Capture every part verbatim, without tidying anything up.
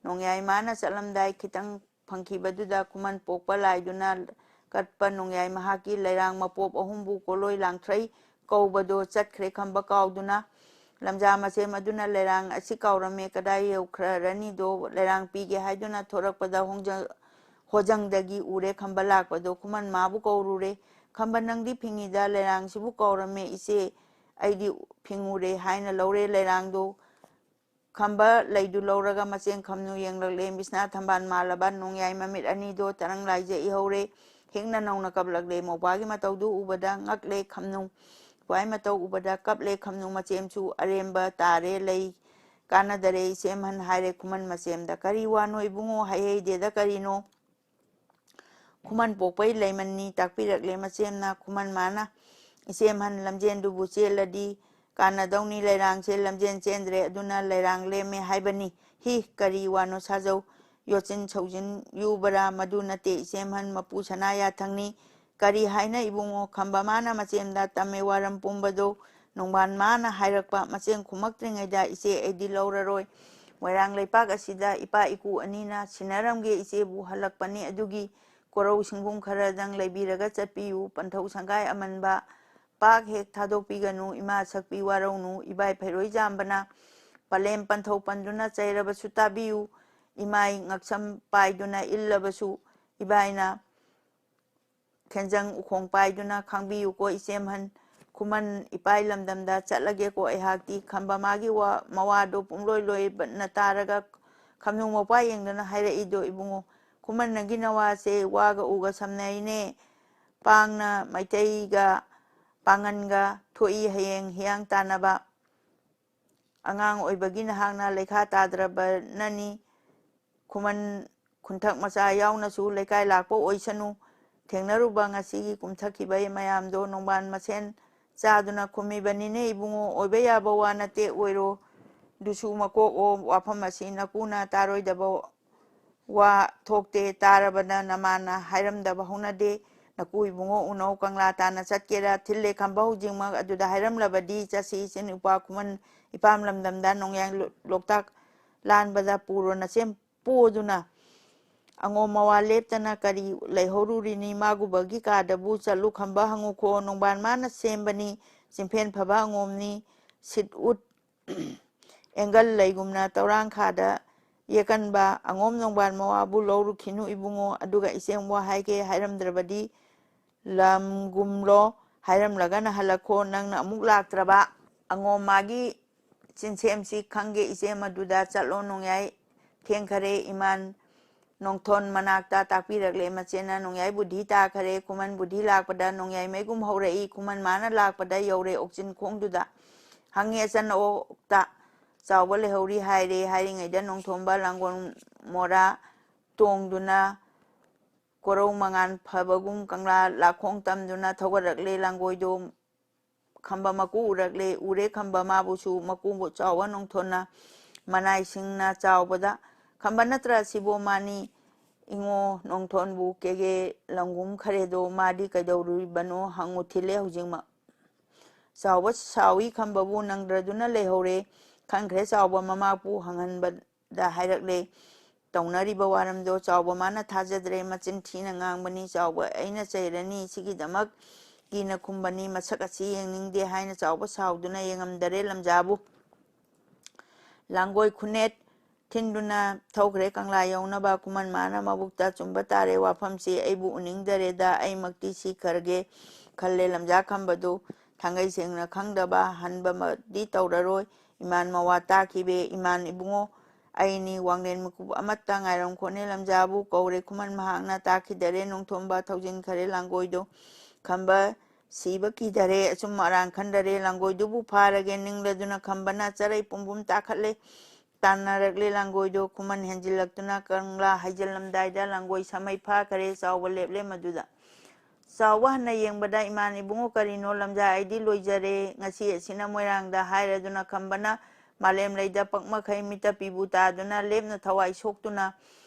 ꯅꯣꯡꯌꯥꯏ ꯃꯥꯅ ꯆꯠꯂꯝꯗꯥꯏ ꯈꯤꯇꯪ ꯐꯪꯈꯤꯕꯗꯨꯗ ꯈꯨꯃꯟ ꯄꯣꯛꯄ ꯂꯥꯏꯗꯨꯅ ꯀꯠꯄ ꯅꯣꯡꯌꯥꯏ ꯃꯍꯥꯛꯀꯤ ꯂꯩꯔꯥꯡ ꯃꯄꯣꯞ ꯑꯍꯨꯝꯕꯨ ꯀꯣꯂꯣꯏ ꯂꯥꯡꯊ꯭ꯔꯩ ꯀꯧꯕꯗꯣ ꯆꯠꯈ꯭ꯔꯦ꯫ ꯈꯝꯕ ꯀꯥꯎꯗꯨꯅ ꯂꯝꯖꯥ ꯃꯁꯦꯝ ꯑꯗꯨꯅ ꯂꯩꯔꯥꯡ ꯑꯁꯤ ꯀꯥꯎꯔꯝꯃꯦ, ꯀꯗꯥꯏ ꯌꯧꯈ꯭ꯔꯔꯅꯤꯗꯣ, ꯂꯩꯔꯥꯡ ꯄꯤꯒꯦ ꯍꯥꯏꯗꯨꯅ ꯊꯣꯔꯛꯄꯗ ꯍꯣꯡꯖ-, ꯍꯣꯖꯪꯗꯒꯤ ꯎꯔꯦ ꯈꯝꯕ ꯂꯥꯛꯄꯗꯣ꯫ ꯈꯨꯃꯟ ꯃꯥꯕꯨ ꯀꯧꯔꯨꯔꯦ꯫ "ꯈꯝꯕ, ꯅꯪꯗꯤ ꯐꯤꯡꯉꯤꯗ, ꯂꯩꯔꯥꯡꯁꯤꯕꯨ ꯀꯥꯎꯔꯝꯃꯦ ꯏꯆꯦ, ꯑꯩꯗꯤ ꯐꯤꯡꯉꯨꯔꯦ" ꯍꯥꯏꯅ ꯂꯧꯔꯦ ꯂꯩꯔꯥꯡꯗꯣ꯫ ꯈꯝꯕ ꯂꯩꯗꯨ ꯂꯧꯔꯒ ꯃꯆꯦꯡ ꯈꯝꯅꯨ ꯌꯦꯡꯂꯛꯂꯦ꯫ ꯕꯤꯁꯅꯥ ꯊꯝꯕꯥꯜ ꯃꯥꯜꯂꯕ ꯅꯣꯡꯌꯥꯏ ꯃꯃꯤꯠ ꯑꯅꯤꯗꯣ ꯇꯔꯪ ꯂꯥꯏꯖ ꯏꯍꯧꯔꯦ꯫ ꯍꯤꯡꯅ ꯅꯧꯅ ꯀꯞꯂꯛꯂꯦ꯫ ꯃꯧꯄ꯭ꯋꯥꯒꯤ ꯃꯇꯧꯗꯨ ꯎꯕꯗ ꯉꯛꯂꯦ ꯈꯝꯅꯨ꯫ ꯃꯧꯄ꯭ꯋꯥꯒꯤ ꯃꯇꯧ ꯎꯕꯗ ꯀꯞꯂꯦ ꯈꯝꯅꯨ꯫ ꯃꯆꯦꯝꯁꯨ ꯑꯔꯦꯝꯕ ꯇꯥꯔꯦ, ꯂꯩ ꯀꯥꯟꯅꯗꯔꯦ ꯏꯆꯦꯝꯍꯟ ꯍꯥꯏꯔꯦ ꯈꯨꯃꯟ ꯃꯆꯦꯝꯗ꯫ "ꯀꯔꯤ ꯋꯥꯅꯣ ꯏꯕꯨꯡꯉꯣ, ꯍꯩꯍꯩꯗꯦꯗ ꯀꯔꯤꯅꯣ? ꯈꯨꯃꯟ ꯄꯣꯛꯄꯩ ꯂꯩꯃꯟꯅꯤ" ꯇꯥꯛꯄꯤꯔꯛꯂꯦ ꯃꯆꯦꯝꯅ꯫ ꯈꯨꯃꯟ ꯃꯥꯅ, "ꯏꯆꯦꯝꯍꯟ, ꯂꯝꯖꯦꯟꯗꯨꯕꯨ ꯆꯦꯜꯂꯗꯤ ꯀꯥꯟꯅꯗꯧꯅꯤ, ꯂꯩꯔꯥꯡꯁꯦ ꯂꯝꯖꯦꯟ ꯆꯦꯟꯗ꯭ꯔꯦ, ꯑꯗꯨꯅ ꯂꯩꯔꯥꯡ ꯂꯦꯝꯃꯦ ꯍꯥꯏꯕꯅꯤ"꯫ "ꯍꯤ, ꯀꯔꯤ ꯋꯥꯅꯣ ꯁꯥꯖꯧ? ꯌꯣꯠꯁꯤꯟ ꯁꯧꯖꯤꯟ ꯌꯨꯕꯔꯥ? ꯃꯗꯨ ꯅꯠꯇꯦ ꯏꯆꯦꯝꯍꯟ, ꯃꯄꯨ ꯁꯅꯥ ꯌꯥꯊꯪꯅꯤ"꯫ "ꯀꯔꯤ ꯍꯥꯏꯅ ꯏꯕꯨꯡꯉꯣ?" ꯈꯝꯕ ꯃꯥꯅ ꯃꯆꯦꯝꯗ ꯇꯝꯃꯦ ꯋꯥꯔꯝ ꯄꯨꯝꯕꯗꯣ꯫ ꯅꯣꯡꯕꯥꯟ ꯃꯥꯅ ꯍꯥꯏꯔꯛꯄ꯫ ꯃꯆꯦꯝ ꯈꯨꯝꯃꯛꯇ꯭ꯔꯤꯉꯩꯗ, "ꯏꯆꯦ, ꯑꯩꯗꯤ ꯂꯧꯔꯔꯣꯏ꯫ ꯃꯣꯏꯔꯥꯡ ꯂꯩꯄꯥꯛ ꯑꯁꯤꯗ ꯏꯄꯥ ꯏꯄꯨ ꯑꯅꯤꯅ ꯁꯤꯟꯅꯔꯝꯒꯦ ꯏꯆꯦꯕꯨ ꯍꯜꯂꯛꯄꯅꯤ꯫ ꯑꯗꯨꯒꯤ ꯀꯣꯔꯧ ꯁꯤꯡꯕꯨꯝ ꯈꯔꯗꯪ ꯂꯩꯕꯤꯔꯒ ꯆꯠꯄꯤꯌꯨ꯫ ꯄꯟꯊꯧ ꯁꯪꯒꯥꯏ ꯑꯃꯟꯕ ꯄꯥꯛ ꯍꯦꯛ ꯊꯥꯗꯣꯛꯄꯤꯒꯅꯨ꯫ ꯏꯃꯥ ꯁꯛꯄꯤ ꯋꯥꯔꯧꯅꯨ꯫ ꯏꯕꯥꯏ ꯐꯩꯔꯣꯏ ꯆꯥꯝꯕꯅ ꯄꯂꯦꯝ ꯄꯟꯊꯧ ꯄꯟꯗꯨꯅ ꯆꯩꯔꯕꯁꯨ ꯇꯥꯕꯤꯌꯨ꯫ ꯏꯃꯥꯏ ꯉꯛꯁꯝ ꯄꯥꯏꯗꯨꯅ ꯏꯜꯂꯕꯁꯨ ꯏꯕꯥꯏꯅ ꯈꯦꯟꯖꯪ ꯎꯈꯣꯡ ꯄꯥꯏꯗꯨꯅ ꯈꯥꯡꯕꯤꯌꯨꯀꯣ ꯏꯆꯦꯝꯍꯟ꯫ ꯈꯨꯃꯟ ꯏꯄꯥꯏ ꯂꯝꯗꯝꯗ ꯆꯠꯂꯒꯦꯀꯣ ꯑꯩꯍꯥꯛꯇꯤ"꯫ ꯈꯝꯕ ꯃꯥꯒꯤ ꯋꯥ, ꯃꯋꯥꯗꯣ ꯄꯨꯡꯂꯣꯏ ꯂꯣꯏꯕꯅ ꯇꯥꯔꯒ ꯈꯝꯅꯨ ꯃꯧꯄ꯭ꯋꯥ ꯌꯦꯡꯗꯨꯅ ꯍꯥꯏꯔꯛꯏꯗꯣ, "ꯏꯕꯨꯡꯉꯣ, ꯈꯨꯃꯟ ꯅꯪꯒꯤ ꯅꯋꯥꯁꯦ ꯋꯥꯒ ꯎꯒ ꯁꯝꯅꯩꯅꯦ꯫ ꯄꯥꯡꯅ ꯃꯩꯇꯩꯒ ꯄꯥꯡꯒꯟꯒ ꯊꯣꯛꯏ ꯍꯌꯦꯡ ꯍꯤꯌꯥꯡ ꯇꯥꯟꯅꯕ꯫ ꯑꯉꯥꯡ ꯑꯣꯏꯕꯒꯤ ꯅꯍꯥꯛꯅ ꯂꯩꯈꯥ ꯇꯥꯗ꯭ꯔꯕꯅꯅꯤ"꯫ ꯈꯨꯃꯟ ꯈꯨꯟꯊꯛ ꯃꯆꯥ ꯌꯥꯎꯅꯁꯨ ꯂꯩꯀꯥꯏ ꯂꯥꯛꯄ ꯑꯣꯏꯁꯅꯨ꯫ ꯊꯦꯡꯅꯔꯨꯕ ꯉꯁꯤꯒꯤ ꯀꯨꯝꯊꯈꯤꯕ ꯃꯌꯥꯝꯗꯣ ꯅꯣꯡꯕꯥꯟ ꯃꯁꯦꯟ ꯆꯥꯗꯨꯅ ꯈꯨꯝꯃꯤꯕꯅꯤꯅꯦ ꯏꯕꯨꯡꯉꯣ꯫ ꯑꯣꯏꯕ ꯌꯥꯕ ꯋꯥ ꯅꯠꯇꯦ, ꯑꯣꯏꯔꯣ꯫ ꯗꯨꯁꯨ ꯃꯀꯣꯛꯑꯣ, ꯋꯥꯐꯝ ꯑꯁꯤ ꯅꯀꯨꯅ ꯇꯥꯔꯣꯏꯗꯕ ꯋꯥ ꯊꯣꯛꯇꯦ꯫ ꯇꯥꯔꯕꯗ ꯅꯃꯥꯅ ꯍꯥꯏꯔꯝꯗꯕ ꯍꯧꯅꯗꯦ꯫ ꯅꯀꯨ ꯏꯕꯨꯡꯉꯣ ꯎꯅꯧ, ꯀꯪꯂꯥ ꯇꯥꯟꯅ ꯆꯠꯀꯦꯔꯥ? ꯊꯤꯜꯂꯦ ꯈꯝꯕ ꯍꯧꯖꯤꯛꯃꯛ꯫ ꯑꯗꯨꯗ ꯍꯥꯏꯔꯝꯂꯕꯗꯤ ꯆꯠꯁꯤ ꯏꯆꯤꯟ ꯏꯄ꯭ꯋꯥ ꯈꯨꯃꯟ ꯏꯄꯥꯝ ꯂꯝꯗꯝꯗ ꯅꯣꯡꯌꯥꯏ ꯂꯣ-, ꯂꯣꯛꯇꯥꯛ ꯂꯥꯟꯕꯗ ꯄꯨꯔꯣ ꯅꯆꯦꯝ ꯄꯣꯗꯨꯅ꯫ ꯑꯉꯣꯝ ꯃꯋꯥ ꯂꯦꯞꯇꯅ ꯀꯔꯤ ꯂꯩꯍꯧꯔꯨꯔꯤꯅꯤ? ꯃꯥꯒꯨꯕꯒꯤ ꯀꯥꯗꯕꯨ ꯆꯠꯂꯨ ꯈꯝꯕ ꯍꯪꯉꯨꯈꯣ, ꯅꯣꯡꯕꯥꯟ ꯃꯥꯅ ꯁꯦꯝꯕꯅꯤ, ꯆꯤꯟꯐꯦꯟ ꯐꯕ ꯑꯉꯣꯝꯅꯤ, ꯁꯤꯠ ꯎꯠ ꯑꯦꯡꯒꯜ ꯂꯩꯒꯨꯝꯅ ꯇꯧꯔꯥꯡꯈꯥꯗ ꯌꯦꯛꯀꯟꯕ ꯑꯉꯣꯝ ꯅꯣꯡꯕꯥꯟ ꯃꯋꯥꯕꯨ ꯂꯧꯔꯨꯈꯤꯅꯨ ꯏꯕꯨꯡꯉꯣ, ꯑꯗꯨꯒ ꯏꯆꯦꯝ ꯋꯥ ꯍꯥꯏꯒꯦ ꯍꯥꯏꯔꯝꯗ꯭ꯔꯕꯗꯤ ꯂꯝꯒꯨꯝꯂꯣ, ꯍꯥꯏꯔꯝꯂꯒꯅ ꯍꯜꯂꯛꯈꯣ, ꯅꯪꯅ ꯑꯃꯨꯛ ꯂꯥꯛꯇ꯭ꯔꯕ꯫ ꯑꯉꯣꯝ ꯃꯥꯒꯤ ꯆꯤꯟꯁꯦꯝꯁꯤ ꯈꯪꯒꯦ ꯏꯆꯦ, ꯃꯗꯨꯗ ꯆꯠꯂꯣ ꯅꯣꯡꯌꯥꯏ ꯊꯦꯡꯈꯔꯦ꯫ ꯏꯃꯥꯟ ꯅꯣꯡꯊꯣꯟ ꯃꯅꯥꯛꯇ ꯇꯥꯛꯄꯤꯔꯛꯂꯦ ꯃꯆꯦꯅ, ꯅꯣꯡꯌꯥꯏ ꯕꯨꯙꯤ ꯇꯥꯈꯔꯦ꯫ ꯈꯨꯃꯟ ꯕꯨꯙꯤ ꯂꯥꯛꯄꯗ ꯅꯣꯡꯌꯥꯏ ꯃꯩꯒꯨꯝ ꯍꯧꯔꯛꯏ꯫ ꯈꯨꯃꯟ ꯃꯥꯅ ꯂꯥꯛꯄꯗ ꯌꯧꯔꯦ ꯑꯣꯛꯆꯤꯟ ꯈꯣꯡꯗꯨꯗ꯫ ꯍꯪꯉꯦ ꯑꯆꯟ ꯑꯣꯛꯇ ꯆꯥꯎꯕ ꯂꯩꯍꯧꯔꯤ ꯍꯥꯏꯔꯦ꯫ ꯍꯥꯏꯔꯤꯉꯩꯗ ꯅꯣꯡꯊꯣꯝꯕ ꯂꯥꯡꯒꯣꯜ ꯃꯣꯔꯥ ꯇꯣꯡꯗꯨꯅ ꯀꯣꯔꯧ ꯃꯉꯥꯟ ꯐꯕꯒꯨꯝ ꯀꯪꯂꯥ ꯂꯥꯈꯣꯡ ꯇꯝꯗꯨꯅ ꯊꯧꯒꯠꯂꯛꯂꯦ꯫ ꯂꯥꯡꯒꯣꯏꯗꯣ ꯈꯝꯕ ꯃꯀꯨ ꯎꯔꯛꯂꯦ꯫ ꯎꯔꯦ ꯈꯝꯕ ꯃꯥꯕꯨꯁꯨ꯫ ꯃꯀꯨ ꯆꯥꯎꯕ ꯅꯣꯡꯊꯣꯟꯅ ꯃꯅꯥꯏꯁꯤꯡꯅ ꯆꯥꯎꯕꯗ, "ꯈꯝꯕ ꯅꯠꯇ꯭ꯔꯥ ꯁꯤꯕꯣ?" "ꯃꯥꯅꯤ ꯏꯉꯣ, ꯅꯣꯡꯊꯣꯟꯕꯨ ꯀꯦꯒꯦ ꯂꯪꯒꯨꯝ ꯈꯔꯦꯗꯣ, ꯃꯥꯗꯤ ꯀꯩꯗꯧꯔꯨꯔꯤꯕꯅꯣ ꯍꯪꯉꯨ ꯊꯤꯜꯂꯦ ꯍꯧꯖꯤꯛꯃꯛ꯫" ꯆꯥꯎꯕ ꯁꯥꯎꯏ ꯈꯝꯕꯕꯨ ꯅꯪꯗ꯭ꯔꯗꯨꯅ ꯂꯩꯍꯧꯔꯦ꯫ ꯈꯪꯈ꯭ꯔꯦ ꯆꯥꯎꯕ ꯃꯃꯥꯄꯨ ꯍꯪꯍꯟꯕꯗ ꯍꯥꯏꯔꯛꯂꯦ ꯇꯧꯅꯔꯤꯕ ꯋꯥꯔꯝꯗꯣ꯫ ꯆꯥꯎꯕ ꯃꯥꯅ ꯊꯥꯖꯗ꯭ꯔꯦ, ꯃꯆꯤꯟ ꯊꯤꯅ ꯉꯥꯡꯕꯅꯤ꯫ ꯆꯥꯎꯕ ꯑꯩꯅ ꯆꯩꯔꯅꯤ, ꯁꯤꯒꯤꯗꯃꯛ ꯀꯤꯅ ꯈꯨꯝꯕꯅꯤ, ꯃꯁꯛ ꯑꯁꯤ ꯌꯦꯡꯅꯤꯡꯗꯦ ꯍꯥꯏꯅ ꯆꯥꯎꯕ ꯁꯥꯎꯗꯨꯅ ꯌꯦꯡꯉꯝꯗꯔꯦ ꯂꯝꯖꯥꯕꯨ꯫ ꯂꯥꯡꯒꯣꯏ ꯈꯨꯅꯦꯠ ꯊꯤꯟꯗꯨꯅ ꯊꯧꯈ꯭ꯔꯦ ꯀꯪꯂꯥ ꯌꯧꯅꯕ꯫ ꯈꯨꯃꯟ ꯃꯥꯅ ꯃꯕꯨꯛꯇ ꯆꯨꯝꯕ ꯇꯥꯔꯦ ꯋꯥꯐꯝꯁꯤ, ꯑꯩꯕꯨ ꯎꯅꯤꯡꯗꯔꯦꯗ, ꯑꯩꯃꯛꯇꯤ ꯁꯤꯈ꯭ꯔꯒꯦ ꯈꯜꯂꯦ ꯂꯝꯖꯥ ꯈꯝꯕꯗꯨ꯫ ꯊꯥꯡꯒꯩ ꯁꯦꯡꯅ ꯈꯪꯗꯕ ꯍꯟꯕꯃꯗꯤ ꯇꯧꯔꯔꯣꯏ꯫ ꯏꯃꯥꯟ ꯃꯋꯥ ꯇꯥꯈꯤꯕꯦ, ꯏꯃꯥꯟ ꯏꯕꯨꯡꯉꯣ ꯑꯩꯅꯤ ꯋꯥꯡꯂꯦꯟ ꯃꯀꯨꯞ ꯑꯃꯠꯇ ꯉꯥꯏꯔꯝꯈꯣꯅꯦ ꯂꯝꯖꯥꯕꯨ ꯀꯧꯔꯦ꯫ ꯈꯨꯃꯟ ꯃꯍꯥꯛꯅ ꯇꯥꯈꯤꯗꯔꯦ ꯅꯣꯡꯊꯣꯝꯕ ꯊꯧꯖꯤꯟꯈꯔꯦ ꯂꯥꯡꯒꯣꯏꯗꯣ꯫ ꯈꯝꯕ ꯁꯤꯕ ꯀꯤꯗꯔꯦ, ꯑꯆꯨꯝ ꯑꯔꯥꯟ ꯈꯟꯗꯔꯦ꯫ ꯂꯥꯡꯒꯣꯏꯗꯨꯕꯨ ꯐꯥꯔꯒꯦ ꯅꯤꯡꯂꯗꯨꯅ ꯈꯝꯕꯅ ꯆꯔꯩ ꯄꯨꯝꯕꯨꯝ ꯇꯥꯈꯠꯂꯦ꯫ ꯇꯥꯟꯅꯔꯛꯂꯦ ꯂꯥꯡꯒꯣꯏꯗꯣ꯫ ꯈꯨꯃꯟ ꯍꯦꯟꯖꯤꯜꯂꯛꯇꯨꯅ ꯀꯪꯂꯥ ꯍꯥꯏꯖꯤꯜꯂꯝꯗꯥꯏꯗ ꯂꯥꯡꯒꯣꯏ ꯁꯥꯃꯩ ꯐꯥꯈꯔꯦ꯫ ꯆꯥꯎꯕ ꯂꯦꯞꯂꯦ ꯃꯗꯨꯗ꯫ ꯆꯥꯎꯕ ꯍꯟꯅ ꯌꯦꯡꯕꯗ, "ꯏꯃꯥꯟ ꯏꯕꯨꯡꯉꯣ ꯀꯔꯤꯅꯣ? ꯂꯝꯖꯥ ꯑꯩꯗꯤ ꯂꯣꯏꯖꯔꯦ꯫ ꯉꯁꯤ ꯑꯁꯤꯅ ꯃꯣꯏꯔꯥꯡꯗ" ꯍꯥꯏꯔꯗꯨꯅ ꯈꯝꯕꯅ ꯃꯥꯂꯦꯝ ꯂꯩꯗ ꯄꯛ ꯃꯈꯩ ꯃꯤꯠꯇ ꯄꯤꯕꯨ ꯇꯥꯗꯨꯅ ꯂꯦꯞꯅ ꯊꯋꯥꯏ ꯁꯣꯛꯇꯨꯅ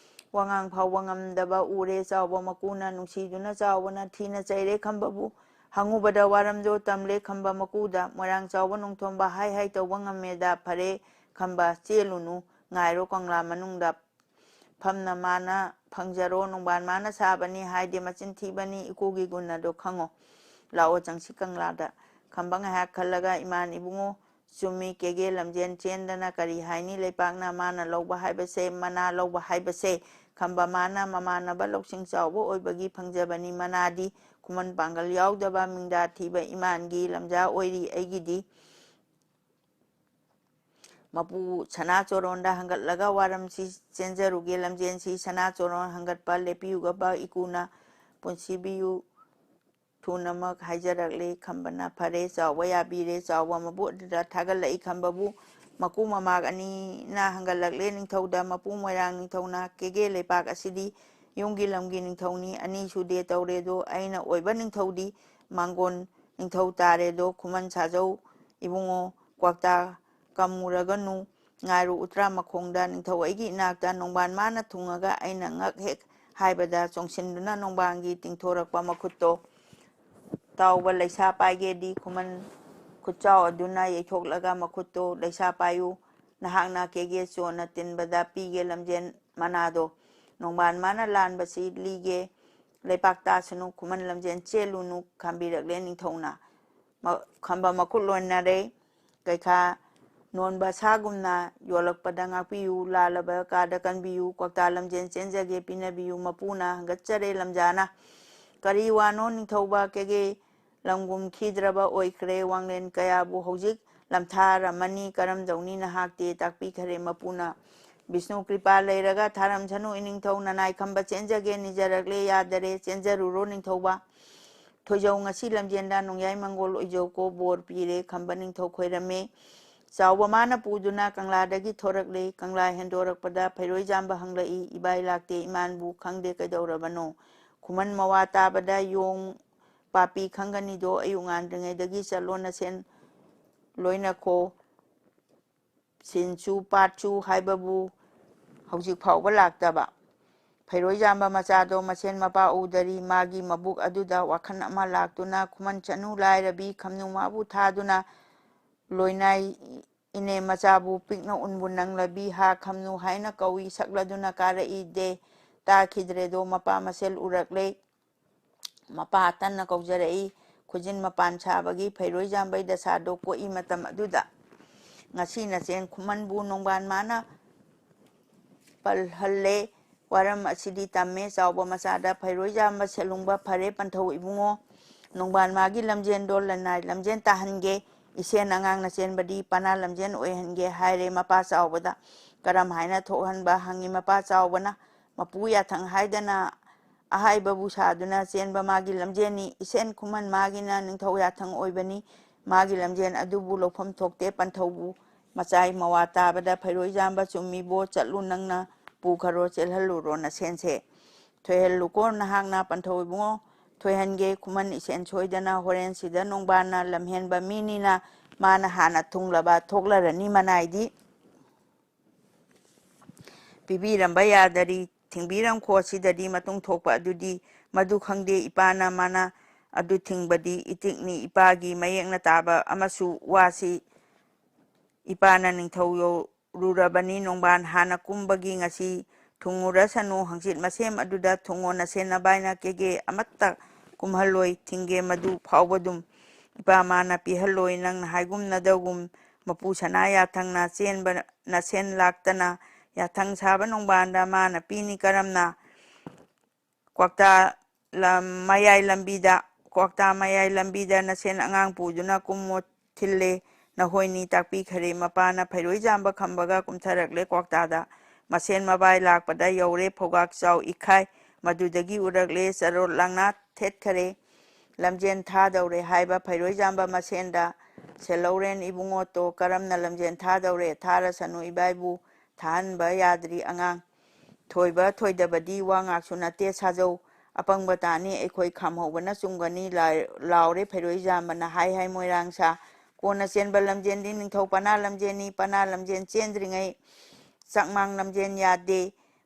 ꯋꯥꯉꯥꯡ ꯐꯥꯎꯕ ꯉꯝꯗꯕ ꯎꯔꯦ꯫ ꯆꯥꯎꯕ ꯃꯀꯨꯅ ꯅꯨꯡꯁꯤꯗꯨꯅ ꯆꯥꯎꯕꯅ ꯊꯤꯅ ꯆꯩꯔꯦ ꯈꯝꯕꯕꯨ꯫ ꯍꯪꯉꯨꯕꯗ ꯋꯥꯔꯝꯗꯣ ꯇꯝꯂꯦ ꯈꯝꯕ ꯃꯀꯨꯗ꯫ ꯃꯣꯏꯔꯥꯡ ꯆꯥꯎꯕ ꯅꯣꯡꯊꯣꯝꯕ ꯍꯥꯏ ꯍꯥꯏ ꯇꯧꯕ ꯉꯝꯃꯦꯗ꯫ ꯐꯔꯦ ꯈꯝꯕ ꯆꯦꯜꯂꯨꯅꯨ꯫ ꯉꯥꯏꯔꯣ ꯀꯪꯂꯥ ꯃꯅꯨꯡꯗ ꯐꯝꯅ ꯃꯥꯅ ꯐꯪꯖꯔꯣ, ꯅꯣꯡꯕꯥꯟ ꯃꯥꯅ ꯁꯥꯕꯅꯤ ꯍꯥꯏꯗꯦ, ꯃꯆꯤꯟ ꯊꯤꯕꯅꯤ, ꯏꯀꯨꯒꯤ ꯒꯨꯟ ꯑꯗꯣ ꯈꯪꯉꯣ꯫ ꯂꯥꯛꯑꯣ ꯆꯪꯁꯤ ꯀꯪꯂꯥꯗ꯫ ꯈꯝꯕ ꯉꯥꯏꯍꯥꯛ ꯈꯜꯂꯒ, ꯏꯃꯥꯟ ꯏꯕꯨꯡꯉꯣ, ꯆꯨꯝꯃꯤ, ꯀꯦꯒꯦ ꯂꯝꯖꯦꯟ ꯆꯦꯟꯗꯅ ꯀꯔꯤ ꯍꯥꯏꯅꯤ? ꯂꯩꯄꯥꯛꯅ ꯃꯥꯅ ꯂꯧꯕ ꯍꯥꯏꯕꯁꯦ, ꯃꯅꯥ ꯂꯧꯕ ꯍꯥꯏꯕꯁꯦ꯫ ꯈꯝꯕ ꯃꯥꯅ ꯃꯃꯥꯟꯅꯕ ꯂꯧꯁꯤꯡ ꯆꯥꯎꯕ ꯑꯣꯏꯕꯒꯤ ꯐꯪꯖꯕꯅꯤ ꯃꯅꯥꯗꯤ꯫ ꯈꯨꯃꯟ ꯄꯥꯡꯒꯜ ꯌꯥꯎꯗꯕ ꯃꯤꯡꯗꯥ ꯊꯤꯕ ꯏꯃꯥꯟꯒꯤ ꯂꯝꯖꯥ ꯑꯣꯏꯔꯤ ꯑꯩꯒꯤꯗꯤ꯫ ꯃꯄꯨ ꯁꯅꯥ ꯆꯣꯔꯣꯟꯗ ꯍꯪꯒꯠꯂꯒ ꯋꯥꯔꯝꯁꯤ ꯆꯦꯟꯖꯔꯨꯒꯦ꯫ ꯂꯝꯖꯦꯟꯁꯤ ꯁꯅꯥ ꯆꯣꯔꯣꯟ ꯍꯪꯒꯠꯄ ꯂꯦꯞꯄꯤꯌꯨꯒꯕ ꯏꯀꯨꯅ ꯄꯨꯟꯁꯤꯕꯤꯌꯨ ꯊꯨꯅꯃꯛ ꯍꯥꯏꯖꯔꯛꯂꯦ꯫ ꯈꯝꯕꯅ ꯐꯔꯦ, ꯆꯥꯎꯕ ꯌꯥꯕꯤꯔꯦ꯫ ꯆꯥꯎꯕ ꯃꯄꯨ ꯑꯗꯨꯗ ꯊꯥꯒꯠꯂꯛꯏ꯫ ꯈꯝꯕꯕꯨ ꯃꯀꯨ ꯃꯃꯥꯛ ꯑꯅꯤꯅ ꯍꯪꯒꯠꯂꯛꯂꯦ ꯅꯤꯡꯊꯧꯗ꯫ ꯃꯄꯨ ꯃꯣꯏꯔꯥꯡ ꯅꯤꯡꯊꯧꯅ ꯀꯦꯒꯦ ꯂꯩꯄꯥꯛ ꯑꯁꯤꯗꯤ ꯌꯨꯝꯒꯤ ꯂꯝꯒꯤ ꯅꯤꯡꯊꯧꯅꯤ꯫ ꯑꯅꯤ ꯁꯨꯗꯦ ꯇꯧꯔꯦꯗꯣ, ꯑꯩꯅ ꯑꯣꯏꯕ ꯅꯤꯡꯊꯧꯗꯤ ꯃꯥꯡꯒꯣꯟ ꯅꯤꯡꯊꯧ ꯇꯥꯔꯦꯗꯣ꯫ ꯈꯨꯃꯟ ꯁꯥꯖꯧ ꯏꯕꯨꯡꯉꯣ, ꯀ꯭ꯋꯥꯛꯇꯥ ꯀꯝꯃꯨꯔꯒꯅꯨ꯫ ꯉꯥꯏꯔꯨ ꯎꯇ꯭ꯔꯥ ꯃꯈꯣꯡꯗ ꯅꯤꯡꯊꯧ ꯑꯩꯒꯤ ꯏꯅꯥꯛꯇ ꯅꯣꯡꯕꯥꯟ ꯃꯥꯅ ꯊꯨꯡꯉꯒ ꯑꯩꯅ ꯉꯛ ꯍꯦꯛ ꯍꯥꯏꯕꯗ ꯆꯣꯡꯁꯤꯟꯗꯨꯅ ꯅꯣꯡꯕꯥꯟꯒꯤ ꯇꯤꯡꯊꯣꯔꯛꯄ ꯃꯈꯨꯠꯇꯣ꯫ ꯇꯥꯎꯕ ꯂꯩꯁꯥ ꯄꯥꯏꯒꯦꯗꯤ ꯈꯨꯃꯟ ꯈꯨꯠꯆꯥꯎ ꯑꯗꯨꯅ ꯌꯩꯊꯣꯛꯂꯒ ꯃꯈꯨꯠꯇꯣ ꯂꯩꯁꯥ ꯄꯥꯏꯌꯨ꯫ ꯅꯍꯥꯛꯅ ꯀꯦꯒꯦ ꯆꯣꯟꯅ ꯇꯤꯟꯕꯗ ꯄꯤꯒꯦ ꯂꯝꯖꯦꯟ ꯃꯅꯥꯗꯣ꯫ ꯅꯣꯡꯕꯥꯟ ꯃꯥꯅ ꯂꯥꯟꯕꯁꯤ ꯂꯤꯒꯦ ꯂꯩꯄꯥꯛ ꯇꯥꯁꯅꯨ꯫ ꯈꯨꯃꯟ ꯂꯝꯖꯦꯟ ꯆꯦꯜꯂꯨꯅꯨ ꯈꯥꯝꯕꯤꯔꯛꯂꯦ ꯅꯤꯡꯊꯧꯅ꯫ ꯃ-, ꯈꯝꯕ ꯃꯈꯨꯠ ꯂꯣꯟꯅꯔꯦ꯫ ꯀꯩꯈꯥ ꯅꯣꯟꯕ ꯁꯥꯒꯨꯝꯅ ꯌꯣꯜꯂꯛꯄꯗ ꯉꯥꯛꯄꯤꯌꯨ, ꯂꯥꯜꯂꯕ ꯀꯥꯗ ꯀꯟꯕꯤꯌꯨ, ꯀ꯭ꯋꯥꯛꯇꯥ ꯂꯝꯖꯦꯟ ꯆꯦꯟꯖꯒꯦ ꯄꯤꯅꯕꯤꯌꯨ, ꯃꯄꯨꯅ ꯍꯪꯒꯠꯆꯔꯦ ꯂꯝꯖꯥꯅ꯫ ꯀꯔꯤ ꯋꯥꯅꯣ ꯅꯤꯡꯊꯧꯕ ꯀꯦꯒꯦ ꯂꯝꯒꯨꯝ ꯈꯤꯗ꯭ꯔꯕ ꯑꯣꯏꯈ꯭ꯔꯦ, ꯋꯥꯡꯂꯦꯟ ꯀꯌꯥꯕꯨ ꯍꯧꯖꯤꯛ ꯂꯝꯊꯥꯔꯝꯃꯅꯤ, ꯀꯔꯝꯗꯧꯅꯤ ꯅꯍꯥꯛꯇꯤ ꯇꯥꯛꯄꯤꯈꯔꯦ ꯃꯄꯨꯅ꯫ ꯕꯤꯁꯅꯨ ꯀ꯭ꯔꯤꯄꯥ ꯂꯩꯔꯒ ꯊꯥꯔꯝꯁꯅꯨ ꯏꯅꯤꯡꯊꯧ, ꯅꯅꯥꯏ ꯈꯝꯕ ꯆꯦꯟꯖꯒꯦ ꯅꯤꯖꯔꯛꯂꯦ ꯌꯥꯗꯔꯦ, ꯆꯦꯟꯖꯔꯨꯔꯣ ꯅꯤꯡꯊꯧꯕ꯫ ꯊꯣꯏꯖꯧ ꯉꯁꯤ ꯂꯝꯖꯦꯟꯗ ꯅꯣꯡꯌꯥꯏ ꯃꯪꯒꯣꯜ ꯑꯣꯏꯖꯧꯀꯣ ꯕꯣꯔ ꯄꯤꯔꯦ ꯈꯝꯕ ꯅꯤꯡꯊꯧ ꯈꯣꯏꯔꯝꯃꯦ꯫ ꯆꯥꯎꯕ ꯃꯥꯅ ꯄꯨꯗꯨꯅ ꯀꯪꯂꯥꯗꯒꯤ ꯊꯣꯔꯛꯂꯦ꯫ ꯀꯪꯂꯥ ꯍꯦꯟꯗꯣꯔꯛꯄꯗ ꯐꯩꯔꯣꯏꯖꯥꯝꯕ ꯍꯪꯂꯛꯏ, ꯏꯕꯥꯏ ꯂꯥꯛꯇꯦ ꯏꯃꯥꯟꯕꯨ ꯈꯪꯗꯦ ꯀꯩꯗꯧꯔꯕꯅꯣ? ꯈꯨꯃꯟ ꯃꯋꯥ ꯇꯥꯕꯗ ꯌꯣꯡ ꯄꯥꯄꯤ ꯈꯪꯒꯅꯤꯗꯣ, ꯑꯌꯨꯛ ꯉꯥꯟꯗ꯭ꯔꯤꯉꯩꯗꯒꯤ ꯆꯠꯂꯣ ꯅꯁꯦꯟ ꯂꯣꯏꯅꯈꯣ꯫ ꯁꯤꯟꯁꯨ ꯄꯥꯠꯁꯨ ꯍꯥꯏꯕꯕꯨ ꯍꯧꯖꯤꯛ ꯐꯥꯎꯕ ꯂꯥꯛꯇꯕ꯫ ꯐꯩꯔꯣꯏꯖꯥꯝꯕ ꯃꯆꯥꯗꯣ ꯃꯁꯦꯟ ꯃꯄꯥ ꯎꯗꯔꯤ꯫ ꯃꯥꯒꯤ ꯃꯕꯨꯛ ꯑꯗꯨꯗ ꯋꯥꯈꯜ ꯑꯃ ꯂꯥꯛꯇꯨꯅ ꯈꯨꯃꯟ ꯆꯅꯨ ꯂꯥꯏꯔꯕꯤ ꯈꯝꯅꯨ ꯃꯥꯕꯨ ꯊꯥꯗꯨꯅ ꯂꯣꯏꯅꯥꯏ ꯏꯅꯦ ꯃꯆꯥꯕꯨ ꯄꯤꯛꯅ ꯎꯟꯕꯨ ꯅꯪꯂꯕꯤ ꯍꯥ ꯈꯝꯅꯨ ꯍꯥꯏꯅ ꯀꯧꯏ꯫ ꯁꯛꯂꯗꯨꯅ ꯀꯥꯔꯛꯏꯗꯦ ꯇꯥꯈꯤꯗ꯭ꯔꯦꯗꯣ꯫ ꯃꯄꯥ ꯃꯁꯦꯜ ꯎꯔꯛꯂꯦ꯫ ꯃꯄꯥ ꯇꯟꯅ ꯀꯧꯖꯔꯛꯏ꯫ ꯈꯨꯖꯤꯟ ꯃꯄꯥꯟ ꯁꯥꯕꯒꯤ ꯐꯩꯔꯣꯏꯖꯥꯝꯕꯩ ꯗꯁꯥꯗꯣ ꯀꯣꯛꯏ ꯃꯇꯝ ꯑꯗꯨꯗ꯫ ꯉꯁꯤ ꯅꯆꯦꯟ ꯈꯨꯃꯟꯕꯨ ꯅꯣꯡꯕꯥꯟ ꯃꯥꯅ ꯄꯜꯍꯜꯂꯦ꯫ ꯋꯥꯔꯝ ꯑꯁꯤꯗꯤ ꯇꯝꯃꯦ ꯆꯥꯎꯕ ꯃꯆꯥꯗ ꯐꯩꯔꯣꯏꯖꯥꯝꯕ ꯁꯦꯂꯨꯡꯕ꯫ ꯐꯔꯦ ꯄꯟꯊꯧ ꯏꯕꯨꯡꯉꯣ, ꯅꯣꯡꯕꯥꯟ ꯃꯥꯒꯤ ꯂꯝꯖꯦꯟꯗꯣ ꯂꯅꯥꯏ ꯂꯝꯖꯦꯟ ꯇꯥꯍꯟꯒꯦ꯫ ꯏꯁꯦꯟ ꯑꯉꯥꯡꯅ ꯆꯦꯟꯕꯗꯤ ꯄꯅꯥ ꯂꯝꯖꯦꯟ ꯑꯣꯏꯍꯟꯒꯦ ꯍꯥꯏꯔꯦ ꯃꯄꯥ ꯆꯥꯎꯕꯗ꯫ ꯀꯔꯝ ꯍꯥꯏꯅ ꯊꯣꯛꯍꯟꯕ ꯍꯪꯉꯤ ꯃꯄꯥ ꯆꯥꯎꯕꯅ꯫ ꯃꯄꯨ ꯌꯥꯊꯪ ꯍꯥꯏꯗꯅ ꯑꯍꯥꯏꯕꯕꯨ ꯁꯥꯗꯨꯅ ꯆꯦꯟꯕ ꯃꯥꯒꯤ ꯂꯝꯖꯦꯟꯅꯤ꯫ ꯏꯁꯦꯟ ꯈꯨꯃꯟ ꯃꯥꯒꯤꯅ ꯅꯤꯡꯊꯧ ꯌꯥꯊꯪ ꯑꯣꯏꯕꯅꯤ꯫ ꯃꯥꯒꯤ ꯂꯝꯖꯦꯟ ꯑꯗꯨꯕꯨ ꯂꯧꯐꯝ ꯊꯣꯛꯇꯦ ꯄꯟꯊꯧꯕꯨ꯫ ꯃꯆꯥꯏ ꯃꯋꯥ ꯇꯥꯕꯗ ꯐꯩꯔꯣꯏꯖꯥꯝꯕ ꯆꯨꯝꯃꯤꯕꯣ, ꯆꯠꯂꯨ ꯅꯪꯅ ꯄꯨꯈꯔꯣ ꯆꯦꯜꯍꯜꯂꯨꯔꯣ ꯅꯁꯦꯟꯁꯦ꯫ ꯊꯣꯏꯍꯜꯂꯨꯀꯣ ꯅꯍꯥꯛꯅ ꯄꯟꯊꯧ ꯏꯕꯨꯡꯉꯣ꯫ ꯊꯣꯏꯍꯟꯒꯦ ꯈꯨꯃꯟ ꯏꯁꯦꯟ ꯁꯣꯏꯗꯅ꯫ ꯍꯣꯔꯦꯟꯁꯤꯗ ꯅꯣꯡꯕꯥꯟꯅ ꯂꯝꯍꯦꯟꯕ ꯃꯤꯅꯤꯅ ꯃꯥꯅ ꯍꯥꯟꯅ ꯊꯨꯡꯂꯕ ꯊꯣꯛꯂꯔꯅꯤ ꯃꯅꯥꯏꯗꯤ꯫ ꯄꯤꯕꯤꯔꯝꯕ ꯌꯥꯗꯔꯤ ꯊꯤꯡꯕꯤꯔꯝꯈꯣ꯫ ꯁꯤꯗꯗꯤ ꯃꯇꯨꯡ ꯊꯣꯛꯄ ꯑꯗꯨꯗꯤ ꯃꯗꯨ ꯈꯪꯗꯦ ꯏꯄꯥꯅ ꯃꯥꯅ ꯑꯗꯨ ꯊꯤꯡꯕꯗꯤ ꯏꯇꯤꯛꯅꯤ꯫ ꯏꯄꯥꯒꯤ ꯃꯌꯦꯛꯅ ꯇꯥꯕ ꯑꯃꯁꯨ ꯋꯥꯁꯤ ꯏꯄꯥꯅ ꯅꯤꯡꯊꯧ ꯌꯧꯔꯨꯔꯕꯅꯤ꯫ ꯅꯣꯡꯕꯥꯟ ꯍꯥꯟꯅ ꯀꯨꯝꯕꯒꯤ ꯉꯁꯤ ꯊꯨꯡꯉꯨꯔꯁꯅꯨ꯫ ꯍꯪꯆꯤꯠ ꯃꯁꯦꯝ ꯑꯗꯨꯗ ꯊꯨꯡꯉꯣ ꯅꯁꯦꯟ ꯅꯕꯥꯏꯅ ꯀꯦꯒꯦ ꯑꯃꯠꯇ ꯀꯨꯝꯍꯜꯂꯣꯏ꯫ ꯊꯤꯡꯒꯦ ꯃꯗꯨ ꯐꯥꯎꯕꯗꯨꯝ꯫ ꯏꯄꯥ ꯃꯥꯅ ꯄꯤꯍꯜꯂꯣꯏ ꯅꯪꯅ ꯍꯥꯏꯒꯨꯝꯅꯗꯒꯨꯝ꯫ ꯃꯄꯨ ꯁꯅꯥ ꯌꯥꯊꯪꯅ ꯆꯦꯟꯕ ꯅꯁꯦꯟ ꯂꯥꯛꯇꯅ ꯌꯥꯊꯪ ꯁꯥꯕ ꯅꯣꯡꯕꯥꯟꯗ ꯃꯥꯅ ꯄꯤꯅꯤ ꯀꯔꯝꯅ? ꯀ꯭ꯋꯥꯛꯇꯥ ꯂꯝ-, ꯃꯌꯥꯏ ꯂꯝꯕꯤꯗ, ꯀ꯭ꯋꯥꯛꯇꯥ ꯃꯌꯥꯏ ꯂꯝꯕꯤꯗ ꯅꯁꯦꯟ ꯑꯉꯥꯡ ꯄꯨꯗꯨꯅ ꯀꯨꯝꯃꯣ ꯊꯤꯜꯂꯦ꯫ ꯅꯍꯣꯏꯅꯤ ꯇꯥꯛꯄꯤꯈꯔꯦ꯫ ꯃꯄꯥꯅ ꯐꯩꯔꯣꯏꯖꯥꯝꯕ ꯈꯝꯕꯒ ꯀꯨꯝꯊꯔꯛꯂꯦ ꯀ꯭ꯋꯥꯛꯇꯥꯗ꯫ ꯃꯁꯦꯟ ꯃꯕꯥꯏ ꯂꯥꯛꯄꯗ ꯌꯧꯔꯦ ꯐꯧꯒꯥꯛ ꯆꯥꯎ ꯏꯈꯥꯏ꯫ ꯃꯗꯨꯗꯒꯤ ꯎꯔꯛꯂꯦ ꯆꯔꯣꯠ ꯂꯥꯡꯅ ꯊꯦꯠꯈꯔꯦ꯫ ꯂꯝꯖꯦꯟ ꯊꯥꯗꯧꯔꯦ ꯍꯥꯏꯕ ꯐꯩꯔꯣꯏꯖꯥꯝꯕ ꯃꯁꯦꯟꯗ꯫ ꯁꯦꯜꯍꯧꯔꯦꯟ ꯏꯕꯨꯡꯉꯣꯇꯣ ꯀꯔꯝꯅ ꯂꯝꯖꯦꯟ ꯊꯥꯗꯧꯔꯦ? ꯊꯥꯔꯁꯅꯨ ꯏꯕꯥꯏꯕꯨ, ꯊꯥꯍꯟꯕ ꯌꯥꯗ꯭ꯔꯤ ꯑꯉꯥꯡ꯫ ꯊꯣꯏꯕ ꯊꯣꯏꯗꯕꯗꯤ ꯋꯥ ꯉꯥꯛꯁꯨ ꯅꯠꯇꯦ ꯁꯥꯖꯧ꯫ ꯑꯄꯪꯕ ꯇꯥꯅꯤ ꯑꯩꯈꯣꯏ ꯈꯥꯝꯍꯧꯕꯅ ꯆꯨꯝꯒꯅꯤ ꯂꯥ-, ꯂꯥꯎꯔꯦ ꯐꯩꯔꯣꯏꯖꯥꯝꯕꯅ ꯍꯥꯏ ꯍꯥꯏ ꯃꯣꯏꯔꯥꯡ ꯁꯥ꯫ ꯀꯣꯟꯅ ꯆꯦꯟꯕ ꯂꯝꯖꯦꯟꯗꯤ ꯅꯤꯡꯊꯧ ꯄꯅꯥ ꯂꯝꯖꯦꯟꯅꯤ꯫ ꯄꯅꯥ ꯂꯝꯖꯦꯟ ꯆꯦꯟꯗ꯭ꯔꯤꯉꯩ ꯆꯥꯛꯃꯥꯡ ꯂꯝꯖꯦꯟ ꯌꯥꯗꯦ꯫